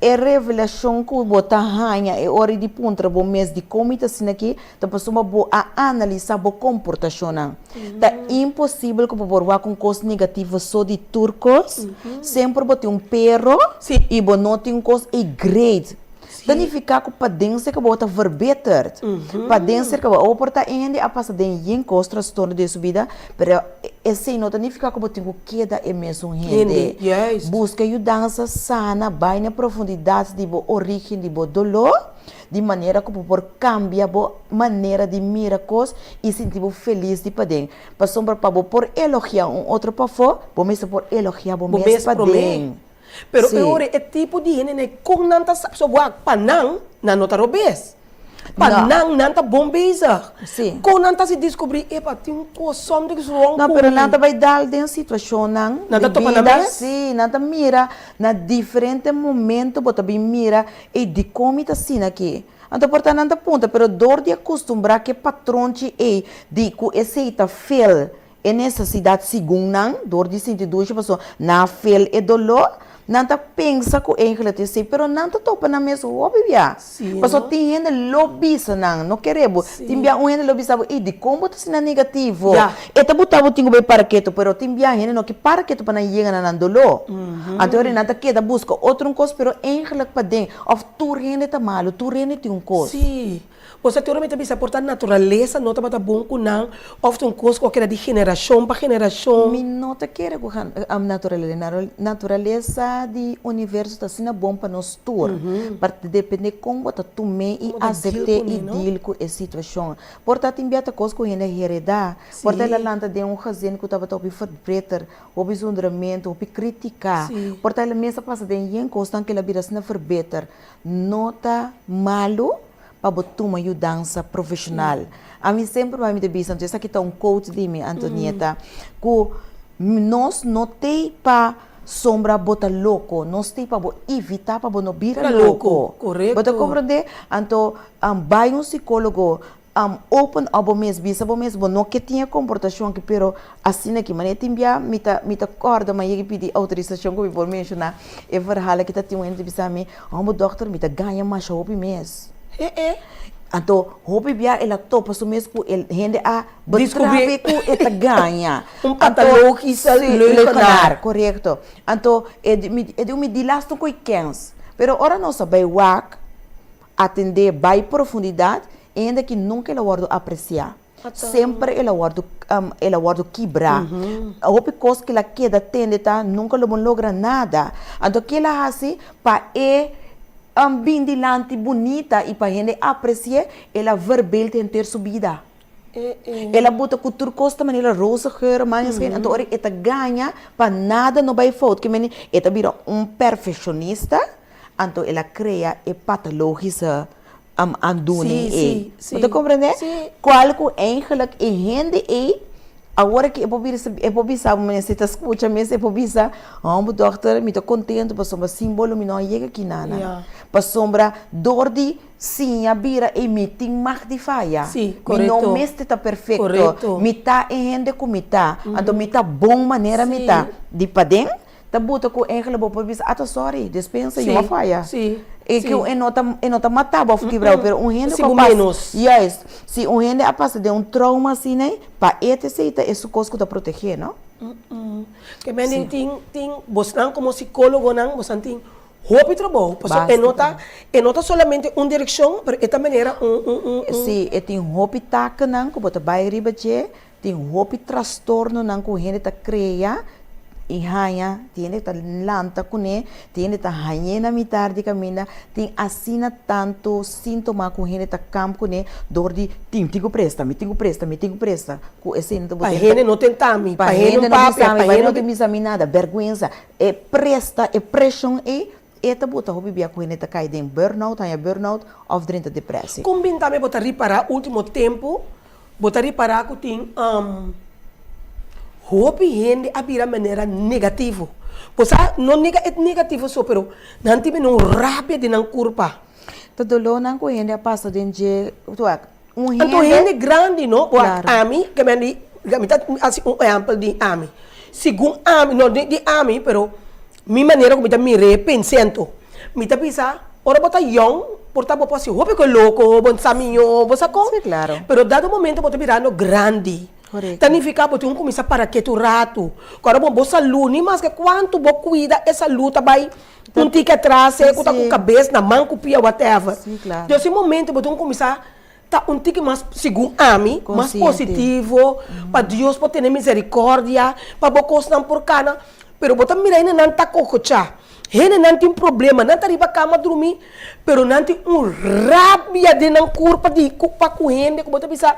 e revelashon ku bo ta haña e ora di puntra bo mes dikon mi ta asina aki, ta pasobra bo a analisá bo komportashonnan. Ta imposibel ku bo por wak un kos negativo so di tur kos. Semper bo tin un pero i bo no tin un kos ei great. Ta nifiká ku paden serka bo ta verbeterd. Paden serka bo. Awor por ta e hende a pasa den yen kos trastorno den su bida, pero esei no ta nifiká ku bo tin ku keda e mesun hende. Buska yudansa, sana, bai na profundidat di bo orígen di bo doló, di manera ku bo por kambia bo manera di mira kos i sinti bo felis di paden. Pasobra pa bo por elogiá un otro pafó, bo mester por elogiá bo mes paden. Pero e ora e tipo di hende nei kon nan ta sa, so wak pa nan, nan no ta robes. Pa No. nan, nan ta bon bezig. Sí. Kon nan ta hasi diskubrí, epa, tin un kos, something is wrong No, ku pero mi. nan ta bai dal den situashonnan Nan ta di topa nan bida, mes? sí, nan ta mira na diferente momento bo ta bin mira, ey, dikon mi ta asina aki? Anto por ta nan ta puntra, pero dor di a kustumbrá ku e patronchi ey di ku esei ta fel E nesesidat segun nan, dor di sinti dushi pasobra nan a fel e doló, nan ta pensa ku enkele ta esei, pero nan ta topa nan mes hopi bia. Pasobra tin hende lo bisa nan, no kere bo, tin bia un hende lo bisa bo, ey dikon bo ta asina negativo? E ta buta bo tin ku bai para ketu, pero tin bia hende no ke para ketu pa nan yega na nan doló. Anto ora nan ta keda buska otro un kos, pero eigenlik paden, òf tur hende ta malu, tur hende tin un kos. Osea tur mi ta bisa por ta naturalesa no tabata bon ku nan òf ta un kos ku a keda di generashon pa generashon. Mi no ta kere ku naturalesa di universo ta asina bon pa nos tur, pero ta depende kon bo ta tum'é i asept'é i deal ku e situashon. Por ta tin bia ta kos ku hende a heredá, por ta el a lanta den un gezin ku tabata hopi verdrieter, hopi zundramentu, hopi kritiká, por ta el mes a pasa den yen kosnan ku el a bira asina verbeter. No ta malu pa bo tuma yudansa profeshonal. Ami semper bai mi ta bisa, anto esaki ta un quote di mi, Antonieta, ku nos no t'ei pa sombra bo ta loko, nos t'ei pa bo evitá pa bo no bira loko. Bo ta komprondé? Anto bai un sikólogo. Open up bo mes, bisa bo mes bo no ke tin e komportashon aki pero asina aki manera tin bia mi ta mi ta kòrda ma yega pidi outorisashon ku mi por menshoná e verhal aki ta tin un hende ta bisa mi homber dòkter mi ta gaña masha hopi mes anto hopi bia el a topa su mes ku el hende a betrape ku e ta gaña Un patologische leugenaar. Korekto anto e di mi e di mi di las no koe kens pero ora nos a bai wak Atendé bai profundidat, e hende aki nunka el a wòrdu apresiá. Semper el a wòrdu el a wòrdu kibrá. Hopi kos ku el a keda tende ta nunka lo bo logra nada. Anto ke el a hasi pa e bin dilanti bunita i pa hende apresi'é, el a verbeeld henter su bida. El a buta ku tur kos ta manera roze geur, maneschijn, anto ora e ta gaña pa nada no bai fout, ke mende e ta bira un perfekshonista. Anto el a krea e patologische aandoening ei. Bo ta komprendé? Kual ku eigenlijk e hende ei, awor aki e por bisa, e por bisa bo mester ta skucha mes, e por bisa, Homber dòkter, mi ta kontentu pasobra sin bo lo mi no a yega aki nana. Pasobra dor di siña bira ei mi tin mag di faya. Mi no mester ta perfekto. Mi ta e hende ku mi ta. Anto mi ta bon manera mi ta. Di paden. Ta buta ku engel bo por bisa ata sorry despensa yo a faya e ku e no ta e no ta mata bo of kibra bo pero un hende ku a pasa juist si un hende a pasa den un trauma asina pa e ta esei ta e su kos ku ta protegé no. Ke men tin tin bosnan komo sikólogonan bosnan tin hopi trabou pasobra e no ta e no ta solamente un direkshon pero e ta manera un un un. Si e tin hopi takennan ku bo ta bai riba dje Tin hopi trastornonan ku hende ta krea i haña, tin hende ta lanta kuné, tin hende ta hañ'é na mitar di kaminda, tin asina tantu síntoma ku hende ta kamp kuné dor di tin tin ku presta, mi tin ku presta, mi tin ku presta, ku esei no ta Pa hende no tenta mi, pa hende no papia, pa hende no bisa mi nada, bèrgwensa. E presta, e preshon ei E ta buta hopi bia ku hende ta kai den burnout, haña burnout òf drenta depresi. Kon bin tambe bo ta ripará último tempu bo ta ripará ku tin hopi hende a bira manera negativo. Bo sa no nega e negativo so pero nan tin bini un rabia den nan kurpa. Ta dolónan ku hende a pasa den dje, un hende. Anto hende grandi no, bo a ami, ke men di, mi ta hasi un ehèmpel di ami. Segun ami, no di ami, pero mi manera ku mi ta mir'é, pens'é anto. Mi ta bisa, ora bo ta yòn, por ta bo por hasi hopi kos loko, bo sa miñó, bo sa kon. Sí, klaro. Pero dado momento bo ta birando grandi, ta nifiká bo tin ku kuminsá para ketu ratu. Ku ora bo bo salú, ni maske kuantu bo kuida e salú ta bai un tiki atras, sea ku ta ku kabes, na man, ku pia, whatever. Sí, klaro. Entonces e momento bo tin ku kuminsá ta un tiki mas, segun ami, mas positivo, pa Dios por tene misericordia, pa bo cosnan por cana, pero bo ta mira hendenan ta cococha, hendenan tin problema, nan ta riba cama drumi, pero nan tin un rabia den nan curpa di cu pa cu hende cu bo ta bisa,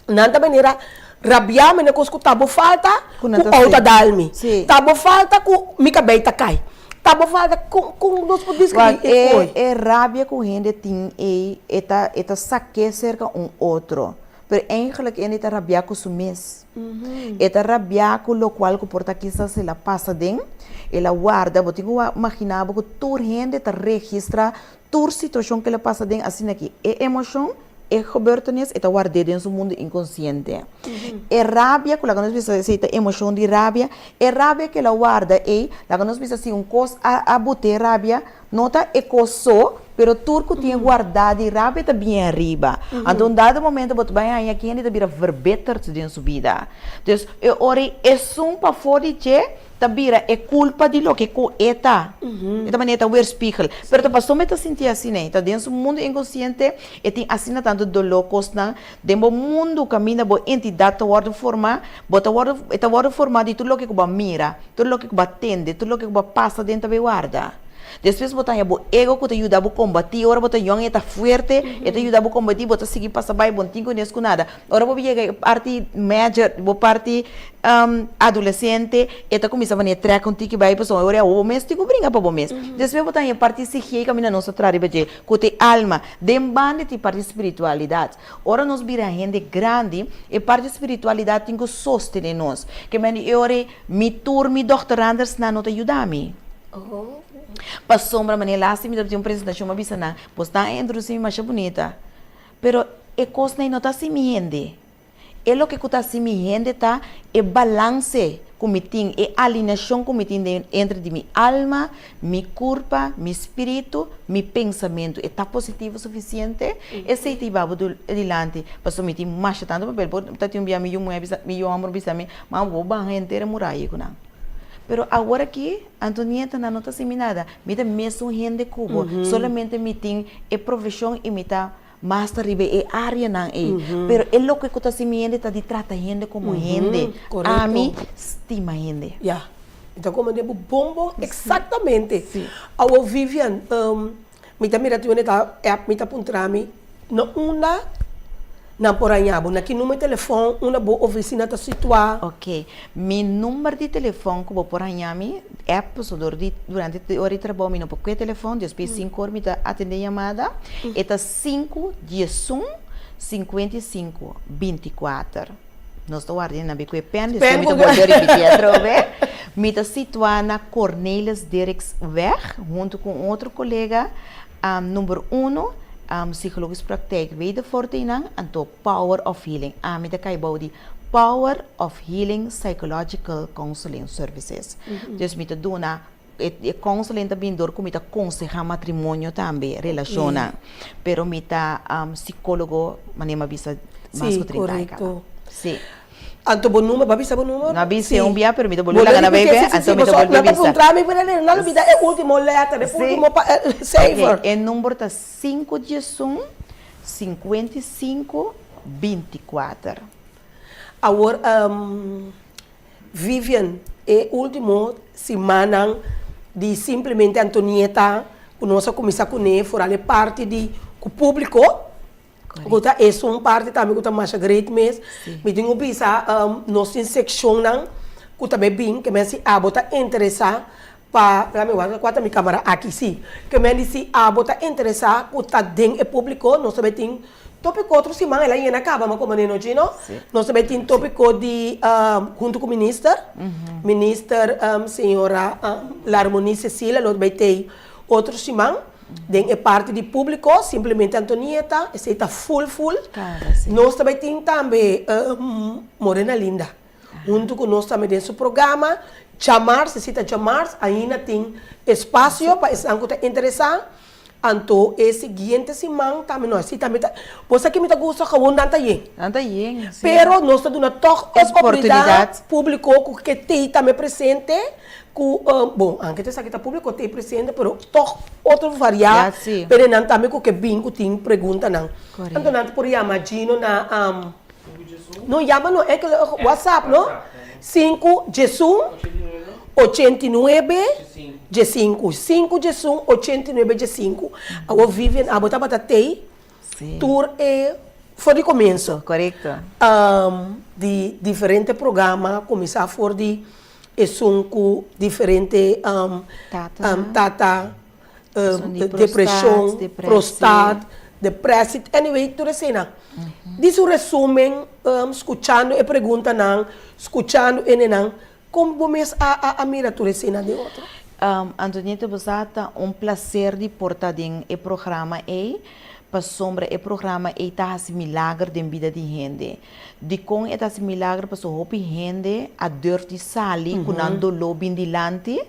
nan ta manera rabia mene cos cu ta bo falta cu auto a dal mi, ta bo falta cu mi cabey ta cay. Ta bo falta con con nos por describi e koe? E rabia ku hende tin ei e ta e ta sak'é serka un otro. Pero eigenlijk hende ta rabiá ku su mes. E ta rabiá ku lokual ku por ta kisas el a pasa den, el a warda. Bo tin ku maginá bo ku tur hende ta registrá tur situashon ku el a pasa den asina ki e emoshon, e gebeurtenis e ta ward'é den su mundu inkonsiente. E rabia ku laga nos bisa esei ta emoshon di rabia, e rabia ku el a warda ei, laga nos bisa si un kos a a bot'é rabia, no ta e kos so, pero tur ku tin e guardá di rabia ta bien ariba. Anto un dado momento bo ta bai haña ki hende ta bira verbitterd den su bida. Dus e ora ei esun pafó di dje ta bira e culpa di loke cu e ta. E ta manera e ta weerspiegel. Pero ta pasobra e ta sinti asina ei. Ta den su mundo inconsciente e tin asina tanto dolor cosnan. Den bo mundo caminda bo entidad ta wordo forma, bo ta wordo, e ta wordo forma di tur loke cu bo a mira, tur loke cu bo a tende, tur loke cu bo a pasa den ta bay warda. Despues bo ta haña bo ego cu ta yuda bo combati. Ora bo ta yong e ta fuerte, e ta yuda bo combati, bo ta sigui pasa bay, bo no tin cu nes cu nada. Ora bo yega e parti major, bo parti adolesente, e ta kuminsá manera trèk un tiki bai pasobra ora bo mes tin ku bringa pa bo mes. Despues bo ta haña e parti sigié kaminda nos ta traha riba dje, ku ta e alma. Den banda tin parti spiritualidat. Ora nos bira hende grandi, e parti spiritualidat tin ku sostené nos. Ke men di e ora ei, mi tur mi dòkterandersnan no ta yuda mi. Pasobra manera last mi tabatin un presentashon mi a bisa nan, bosnan a introdusí mi masha bunita, pero. E kosnan ei no ta hasi mi hende. E loke ku ta hasi mi hende ta e balanse ku mi tin, e alineashon ku mi tin den entre di mi alma, mi kurpa, mi spiritu, mi pensamentu. E ta positivo sufisiente? Esei ta hiba bo dilanti. Pasobra mi tin masha tantu papel. Por ta tin un bia mi yu muhé bisa, mi yu hòmber bisa mi, Mama bo baha henter e muraya ku nan. Pero awor aki, Antonieta, nan no ta hasi mi nada. Mi ta mesun hende ku bo. Solamente mi tin e profeshon i mi ta Mas ta riba e áreanan ei. Pero e loke ku ta hasi mi hende ta di trata hende komo hende. Ami stima hende. Ya. Mi ta komprendé bo bon bon eksaktamente. Awor Vivian, mi ta mira tur hende ta app mi ta puntra mi na unda nan por haña bo, na ki number di telefòn, unda bo ofisina ta situá. Oke. Mi number di telefòn ku bo por haña mi, app pasobra dor di durante di ora di trabou mi no por kue telefòn, despues sinku or mi ta atendé yamada, e ta sinku diesun sinkuenta i sinku binti kuater. Nos ta warda nan be kue pèn, despues mi ta bolbe ripití atrobe. Mi ta situá na Cornelis Dirksweg huntu ku un otro kolega, number uno, Psychologische Praktijk Wedervoort einan, anto Power of Healing. Ami ta kai bou di Power of Healing Psychological Counseling Services. Dus mi ta duna, e counseling ta bini dor ku mi ta konsehá matrimonio tambe, relashonnan. Pero mi ta psikólogo, manera mi a bisa, mas ku 30 aña kaba. Sí. Anto bo number, bo a bisa bo number? No a bisa un bia, pero mi ta bolbe laga na bebe, anto mi ta bolbe bisa. Nan ta puntra mi, pero nan lo bida e ultimo letter, e ultimo cijfer. E number ta sinku diesun, 55, 24. Awor, Vivian, e ultimo simannan di Simplemente Antonieta ku nos a kuminsá kuné, foral e parti di ku públiko, ku ta esun parti tambe ku ta masha great mes. Mi tin ku bisa nos tin sekshonnan ku ta bai bin, ke men si abo ta interesá Pa laat mi wak kua ta mi kamara aki si. Ke men di si abo ta interesá ku ta den e públiko nos ta bai tin tópiko otro siman el a yena kaba ma komo nenochi no. Nos ta bai tin tópiko di huntu ku minister, minister señora Larmonie Cecilia lo bai tei otro siman den e parti di públiko simplemente Antonieta esei ta full full. Nos ta bai tin tambe Morena Linda. Huntu ku nos tambe den su programa djamars, e sita djamars, ainda tin espasio pa esnan ku ta interesá. Anto e siguiente siman tambe no, esei tambe ta, bo sa ke mi ta gusta gewoon nan ta yen. Nan ta yen, si. Pero nos ta duna tòg e oportunidat públiko ku ke t'ei tambe presente, ku, bon, anke ta esaki ta públiko t'ei presente, pero tòg otro variá, pero nan tambe ku ke bin ku tin preguntanan. Anto nan por yama Gino na. No yama no enkel WhatsApp no sinku djesun ochenta i nuebe djesinku sinku djesun ochenta i nuebe djesinku awor Vivian abo tabata tei tur e for di komienso di diferente programa kuminsá for di esun ku diferente tata depresion, prostaat, depressie, anyway tur eseinan. Di su resumen, scuchando e preguntanan, scuchando e nenan, con bo mes a a mira tur eseinan den otro? Antonieta, bo sa ta un placer di por ta den e programa ei, pasobra e programa ei ta haci milager den bida di hende. Dikon e ta hasi milagro? Pasobra hopi hende a durf di sali ku nan doló bin dilanti,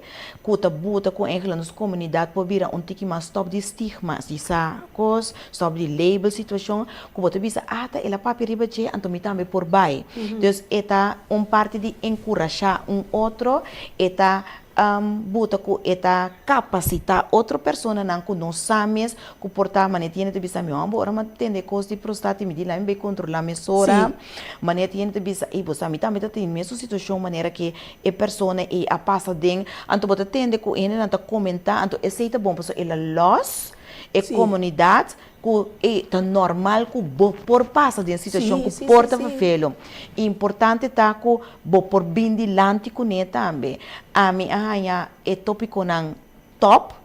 ku ta buta ku eigenlijk nos komunidat por bira un tiki mas stòp di stigma, di sa kos, stòp di label situashon, ku bo ta bisa, ah ta el a papia riba dje, anto mi tambe por bai. Dus e ta un parti di enkurashá un otro, e ta buta ku e ta kapasitá otro personanan ku no sa mes ku por ta manera tin hende ta bisa mi hòmber ora mi a tende e kos di prostat mi di la mi bai kontrolá mesora manera tin hende ta bisa ey bo sa mi tambe ta tin mesun situashon manera ke e persona ey a pasa den anto bo ta tende ku hendenan ta komentá anto esei ta bon pasobra el a lòs e komunidat Ku e ta normal ku bo por pasa den situashon ku por ta vervelo. Importante ta ku bo por bin dilanti kuné tambe. Ami a haña e topikonan top.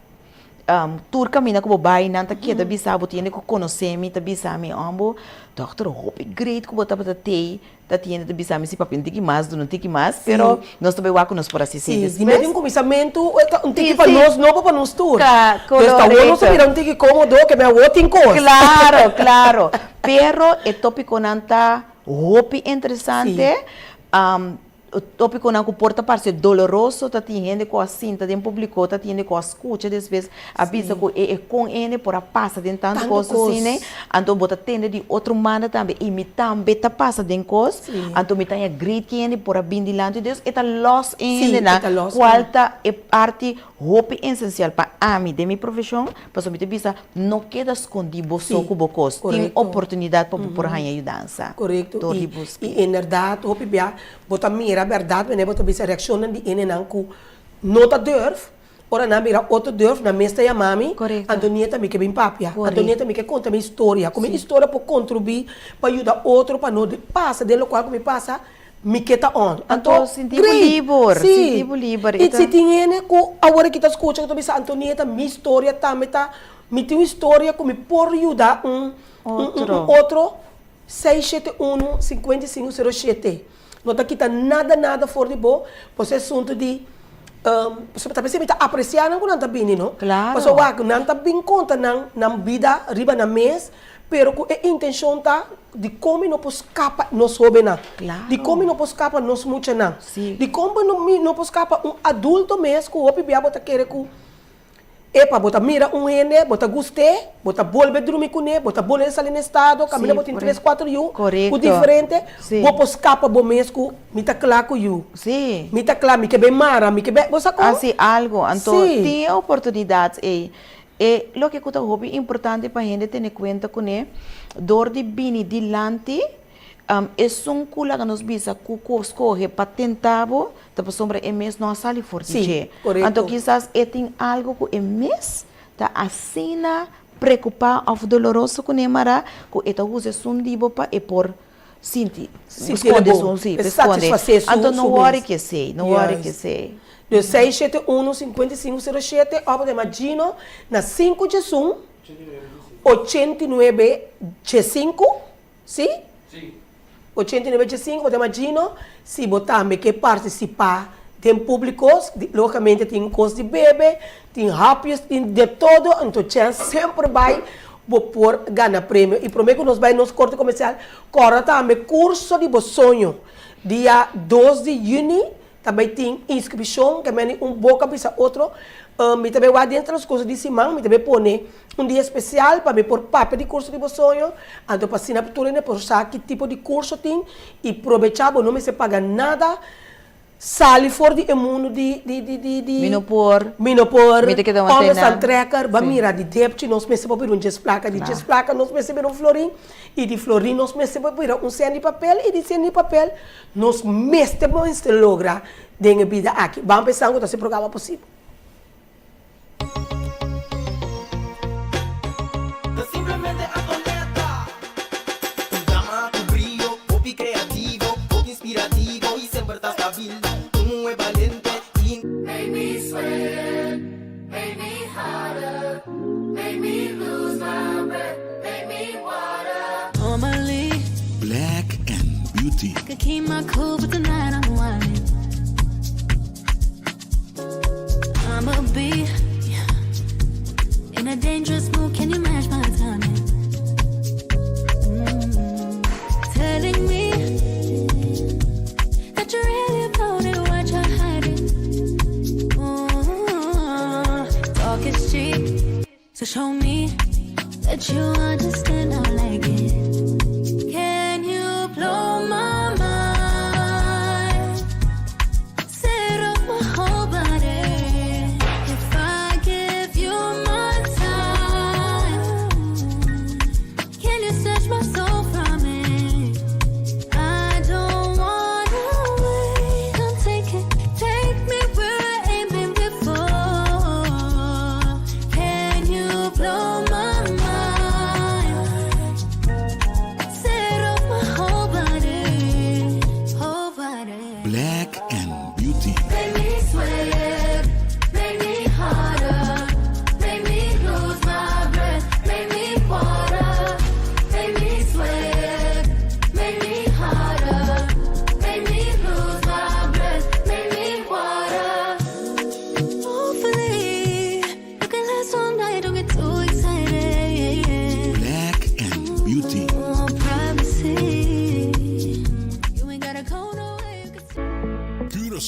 Tur kaminda ku bo bai nan ta keda bisa bo, tin hende ku konosé mi ta bisa mi, Ombo, dòkter hopi great ku bo tabata tei. Ta tiende ta bisa mi si papia un tiki mas, duna un tiki mas, pero nos ta bay wak ku nos por hasi Sí, di medio un kuminsamentu e ta un tiki pa nos nobo pa nos tur. Dus ta awor nos a bira un tiki kómodo ke mi awor tin kos. Klaro, klaro. Pero e tópikonan ta hopi interesante. Tópikonan ku por ta parse doloroso, ta tin hende ku a sinta den públiko, ta tin hende ku a skucha despues a bisa ku e kon e hende por a pasa den tantu kos asina. Anto bo ta tende di otro manda tambe i mi tambe ta pasa den kos, anto mi ta haña great ku e hende por a bin dilanti di Dios, e ta lòs e hendenan kual ta e parti hopi esensial pa ami den mi profeshon, pasobra mi ta bisa no keda skondí bo so ku bo kos, tin oportunidat pa bo por haña yudansa dor di buska. I inderdat hopi bia bo ta mira bèrdat wanneer bo ta bisa reakshonnan di hendenan ku no ta durf, ora nan mira otro durf nan mes ta yama mi, Antonieta mi ke bin papia, Antonieta mi ke konta mi historia, ku mi historia por kontribuí pa yuda otro pa no pasa den lokual ku mi pasa. Mi ke ta on. Anto, sinti bo liber, sinti bo liber. I si tin hende ku awor aki ta skucha ku ta bisa Antonieta mi historia tambe ta, mi tin un historia ku mi por yuda un un otro, seis shete unu sinkuenta i sinku sero shete. No ta kita nada nada for di bo, pasobra e asuntu di pasobra ta bisa mi ta apresiá nan ku nan ta bini no. Pasobra wak nan ta bin konta nan nan bida riba nan mes. Pero ku e intenshon ta dikon mi no por skapa nos hóbennan? Dikon mi no por skapa nos muchanan? Dikon mi no por skapa un adulto mes ku hopi bia bo ta kere ku epa bo ta mira un hende, bo ta gust'é, bo ta bolbe drumi kuné, bo ta bolbe sali na estado, kaminda bo tin tres kuater yu ku diferente, bo por skapa bo mes ku mi ta kla ku yu, mi ta kla, mi ke bai mara, mi ke bai, bo sa kon? Hasi algu, anto tin e oportunidat ei. E loke ku ta hopi importante pa hende tene kuenta kuné, dor di bini dilanti, esun ku laga nos bisa ku ku skohe pa tenta bo, ta pasobra e mes no a sali for di dje. Anto kisas e tin algu ku e mes ta asina preokupá òf doloroso kuné mará ku e ta usa esun di bo pa e por sinti, skonde su, si, pa skonde. Anto no wòri ku esei, no wòri ku esei. Dus seis shete unu sinkuenta i sinku sero shete òf bo ta yama Gino na sinku djesun 89 djesinku, si? 89 djesinku bo ta yama Gino si bo tambe ke partisipá den públiko, lógikamente tin kos di bebe, tin hapjes, tin de todo, anto chèns semper bai bo por gana premio. I promé ku nos bai nos korte komersial, kòrda tambe kurso di bo soño dia dos di yüni Ta bay tin inscripcion, ke meni un boca bisa otro, mi ta bay wak den transcurso di siman, mi ta bay pone un dia especial pa mi por papia di curso di bo soño, anto pa asina tur hende por sa ki tipo di curso tin y probecha bo no mester paga nada, sali for di e mundo di di di di di Mi no por, mi no por, mi ta keda wantena. Onderstand trekker, ba mira di depchi nos mester por bira un djes placa, di djes placa nos mester bira un florin y di florin nos mester por bira un cent di papel y di cent di papel Nos mester mester logra den e bida aki. Ban pensa ku ta hasi programa posibel. Ta simplemente Antonetta. Un dama ku brio, hopi kreativo, hopi inspirativo i semper ta stabil. Un muhé balente i. Make me sweat, make me hotter, make me lose my breath, make me water. Normally, Black and Beauty. I could keep my cool, but tonight I'm whining. I'ma be in a dangerous mood. Can you match my timing? Mm. Telling me that you're really about it, what you're hiding. Mm. Talk is cheap, so show me that you understand. I like it. Can you blow my mind? Set up my whole body. If I give you my time, can you snatch my soul from me? I don't wanna wait. Come take it, take me where I ain't been before. Can you blow my mind?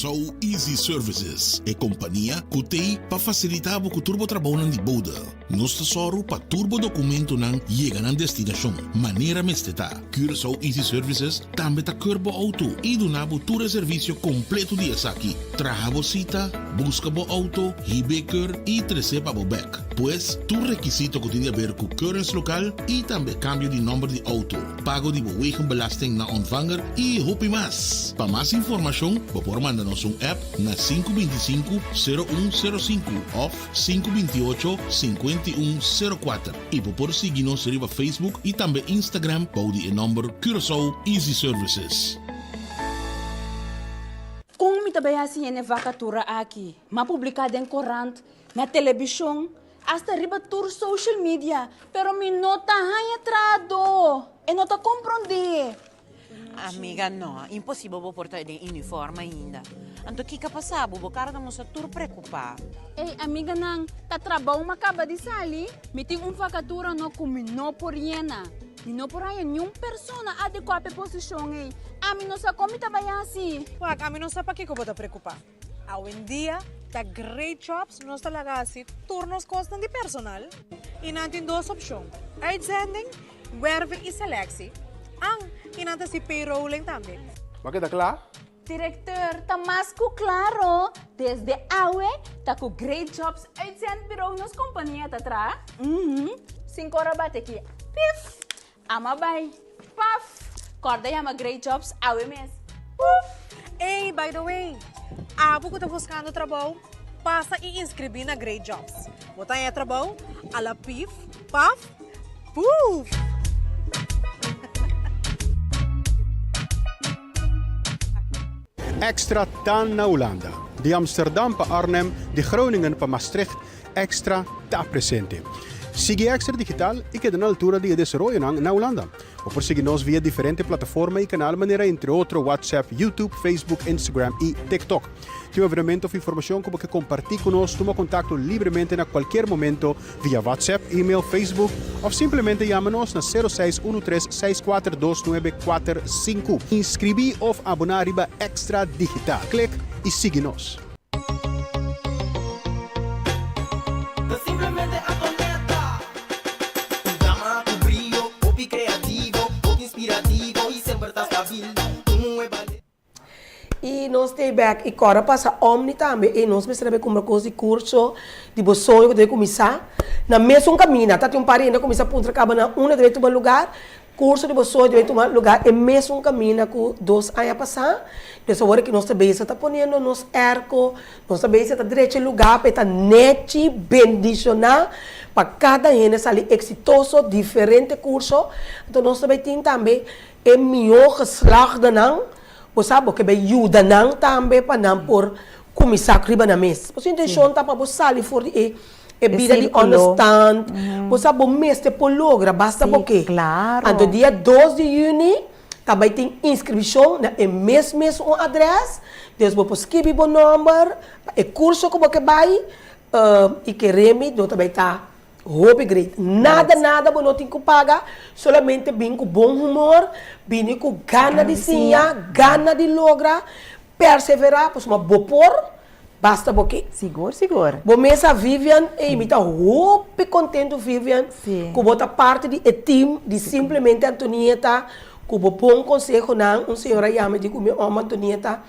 Curaçao Easy Services, e kompania ku t'ei pa fasilitá bo ku tur bo trabounan di bode. Nos ta sòru pa tur bo dokumentonan yega nan destinashon manera mester ta. Curaçao Easy Services tambe ta keur bo outo i duna bo tur e servisio kompleto di esaki, traha bo sita, buska bo outo, hib'é keur i tres'é pa bo bèk. Pues, tur rekisito ku tin di aber ku keuringslokaal i tambe kambio di nòmber di outo, pago di bo wegenbelasting na ontvanger i hopi mas. Pa mas informashon bo por manda nos un app na 525 0105 òf 528 5104 i bo por sigui nos riba Facebook i tambe Instagram bou di e nòmber Curaçao Easy Services. Kon mi ta bai hasi hende vakatura aki? M'a publiká den korant Na telebishon, asta riba tur social media, pero mi no ta haña trahadó. E no ta komprondé. Amiga, no, imposibel bo por ta den uniform ainda. Anto kiko a pasa bo? Bo kara ta mustra tur preokupá. Ey, amiganan, ta trabou m'a kaba di sali. Mi tin un vakatura no ku mi no por yena. Mi no por haña niun persona adekuá pa e posishon ey. Ami no sa kon mi ta bai hasi. Wak, ami no sa pakiko bo ta preokupá. Awendia ta Great Jobs nos ta laga hasi tur nos kosnan di personal i nan tin dos opshon, uitzending, werving i selectie. An, i nan ta hasi payrolling tambe. Bo a keda kla? Directeur, ta mas ku klaro, desde awe ta ku Great Jobs Uitzendbureau nos kompania ta traha. Uhum, sin kora bate ki pif! Ama bai. Paf! Kòrda yama Great Jobs awe mes. Puf! Ey, by the way, abo ku ta buskando trabou, pasa i inskribí na Great Jobs. Bo ta haña trabou a la pif, paf, puf! Extra ta na Hulanda. Di Amsterdam pa Arnhem, di Groningen pa Maastricht, Extra ta presente. Sigui Extra Digital i keda na altura di e desaroyonan na Hulanda. Bo por sigui nos via diferente plataforma i kanal manera entre otro WhatsApp, YouTube, Facebook, Instagram i TikTok. Tin un evenemento of informashon ku bo ke kompartí ku nos, tuma kontakto libremente na kualkier momento via WhatsApp, email, Facebook of simplemente yama nos na 0613 642945. Inskribí of aboná riba Extra Digital. Klik i sigui nos. Ta simplemente Antonetta. Un dama cu brio, hopi creativo, hopi inspirativo y semper ta stabil. Un muhe balente. Y nos stay back y cora pasa Omni tambe ey nos mester a bay cumpra cos di curso di bo soño cu ta bay cuminsa na mesun camina ta tin un par di hende a cuminsa puntra caba na unda ta bay tuma lugar Curso di bo soño debe tuma lugar e mesun caminda cu dos aña pasa. Pues awor ki nos ta bezig ta poniendo nos airco, nos ta bezig ta drecha e lugar pa e ta nechi, bendiciona, pa cada hende sali exitoso, diferente curso. Anto nos ta bay tin tambe e miho geslaagdenan, bo sa, bo ke bay yuda nan tambe pa nan por cuminsa riba nan mes. Pasobra intencion ta pa bo sali for di e. E bida di onderstand, bo sa bo mester por logra, basta bo ke. Anto dia dos di yüni ta bai tin inskripshon na e mes mes un adrès, dus bo por skibi bo nòmber pa e kurso ku bo ke bai i kere mi no ta bai ta hopi great. Nada nada bo no tin ku paga, solamente bin ku bon humor, bini ku gana di siña, gana di logra, perseverá pasobra bo por. Basta bo ke. Sigur sigur. Bo mesa Vivian, ey mi ta hopi contento Vivian cu bo ta parti di e team di Simplemente Antonieta cu bo bon consehonan, un señora yama y di cu mi oma Antonieta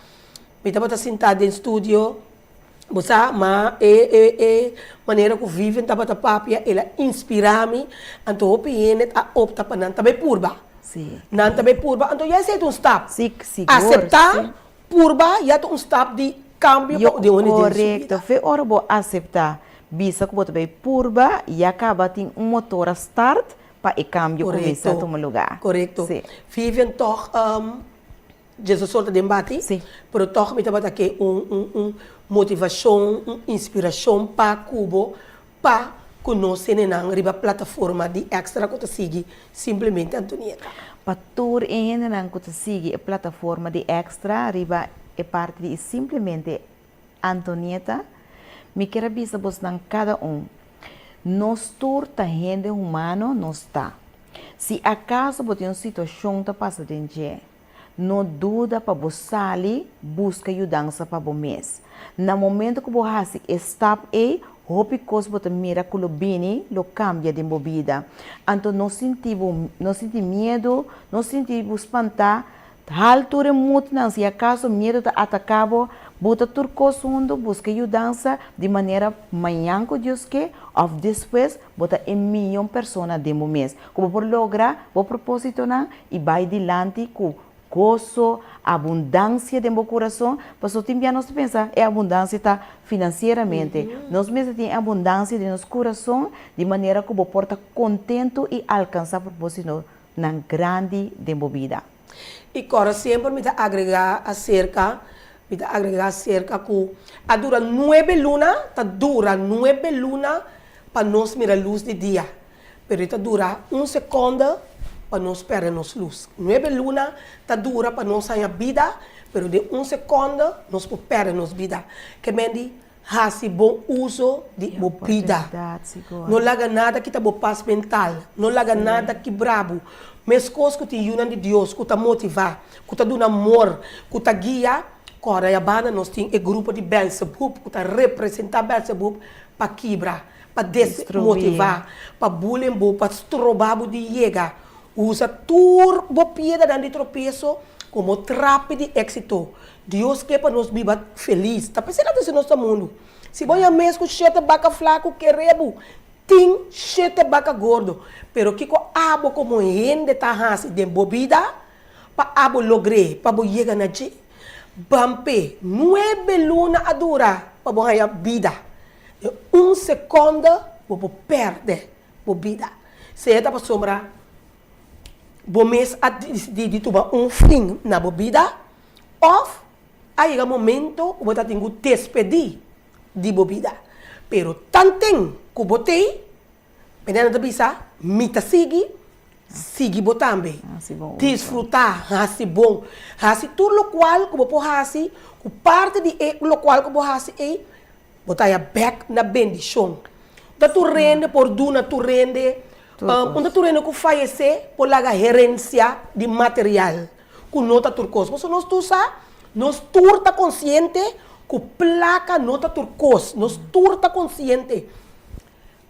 mi tabata sinta den studio bo sa ma e e e manera cu Vivian tabata papia el a inspira mi anto hopi hende a opta pa nan ta bay purba nan ta bay purba anto ya esey ta un stap acepta Purba ya ta un stap di kambio pa den un den su bida. Korekto. Fe ora bo aseptá bisa ku bo ta bai purba, ya kaba tin un motor a start pa e kambio kuminsá tuma lugá. Korekto. Vivian tòg dje sorto den bati, pero tòg mi tabata ke un un un motivashon, un inspirashon pa ku bo Pa ku nos hendenan riba plataforma di Extra ku ta sigui Simplemente Antonieta. Pa tur e hendenan ku ta sigui e plataforma di Extra riba e parti di Simplemente Antonieta, mi kier a bisa bosnan kada un, nos tur ta hende humano nos ta. Si akaso bo tin un situashon ta pasa den dje. No duda pa bo sali buska yudansa pa bo mes. Na momento ku bo hasi e stap ei, hopi kos bo ta mira ku lo bini lo kambia den bo bida. Anto no sinti bo no sinti miedu, no sinti bo spantá, hal tur e mutnan, si akaso miedu ta ataká bo, buta tur kos huntu, buska yudansa di manera mañan ku Dios ke òf despues bo ta e miyon persona den bo mes ku bo por logra bo propósitonan i bai dilanti ku goso, abundansia den bo kurason, pasobra tin bia nos ta pensa e abundansia ta finansieramente. Nos mester tin e abundansia den nos kurason di manera ku bo por ta kontentu i alkansá propósitonan grandi den bo bida. I kòrda semper mi ta agregá aserka, mi ta agregá aserka ku a dura nuebe luna, ta dura nuebe luna pa nos mira lus di dia. Pero e ta dura un sekonde pa nos pèrdè nos lus. Nuebe luna ta dura pa nos haña bida, pero den un sekonde nos por pèrdè nos bida. Ke men di hasi bon uso di bo bida. No laga nada kita bo pas mental. No laga nada kibra bo. Meskos ku tin yunan di Dios ku ta motivá, ku ta duna amor, ku ta guia, kòrda ya banda nos tin e grupo di Bèlsebub ku ta representá Bèlsebub pa kibra. pa desmotivá, pa bullying bo, pa stroba bo di yega. Usa tur bo piedranan di tropieso komo trapi di éksito. Dios ke pa nos biba felis. Ta p'esei nan ta hasi nos ta mundu. Si bo haña mes ku shete baka flaku, kere bo tin shete baka gordo. Pero kiko abo komo hende ta hasi den bo bida pa abo logr'é, pa bo yega na dje? Ban p'e nuebe luna a dura pa bo haña bida. Den un sekonde bo por pèrdè bo bida. Sea ta pasobra bo mes a disidí di tuma un fin na bo bida òf a yega momento ku bo ta tin ku despedí di bo bida. Pero tanten ku bo t'ei, Mene nan ta bisa, Mi ta sigui, sigui bo tambe. Disfrutá, hasi bon. Hasi tur lokual ku bo por hasi, ku parti di e lokual ku bo hasi ei, Bo ta haña bèk na bendishon. Ta tur rende por duna tur rende, un ta tur rende ku fayesé por laga herensia di material ku no ta tur kos. Pasobra nos tur sa, nos tur ta konsiente ku plaka no ta tur kos. Nos tur ta konsiente.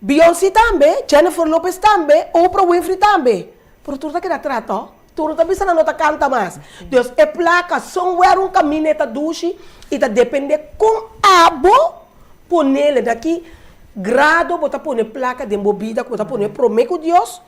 Beyoncé tambe, Jennifer Lopez tambe, Oprah Winfrey tambe. Pero tur ta keda atrás to. Tur no ta bisa nan no ta canta mas. Dus e placa somewhere un camina e ta dushi y ta depende con abo ponele. Na ki grado bo ta pone placa den bo bida cu bo ta pone prome cu Dios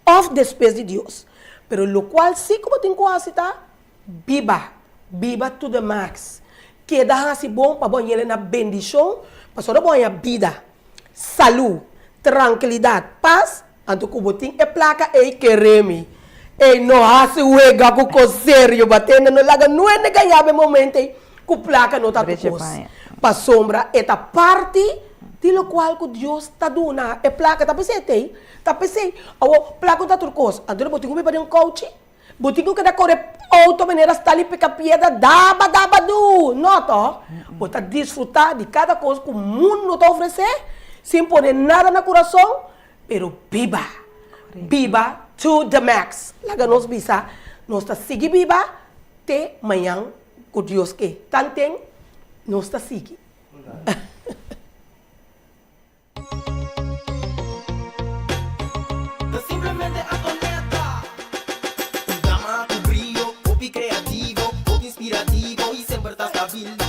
of despues di Dios. Pero locual si cu bo tin cu haci ta biba. Biba to the max. Keda haci bon pa bo hañele na bendicion pasobra bo haña bida. Salú, trankilidat, pas, anto ku bo tin e plaka ei kere mi. Ei no hasi wega ku kos serio batende no laga nuende gaña bo e momento ei ku plaka no ta tu kos. Pasobra e ta parti di lokual ku Dios ta duna. E plaka ta p'esei t'ei, ta p'esei. Awor plaka no ta tur kos. Anto bo tin ku biba den kouchi. Bo tin ku keda kore outo manera Stanley pika piedra daba daba du! No toh? Bo ta disfrutá di kada kos ku mundu ta ofresé sin pone nada na kurason, pero biba! Biba to the max! Laga nos bisa, nos ta sigui biba te mañan ku Dios ke. Tanten nos ta sigui. Ta simplemente Antonetta. Un dama ku brio, hopi kreativo, hopi inspirativo i semper ta stabil.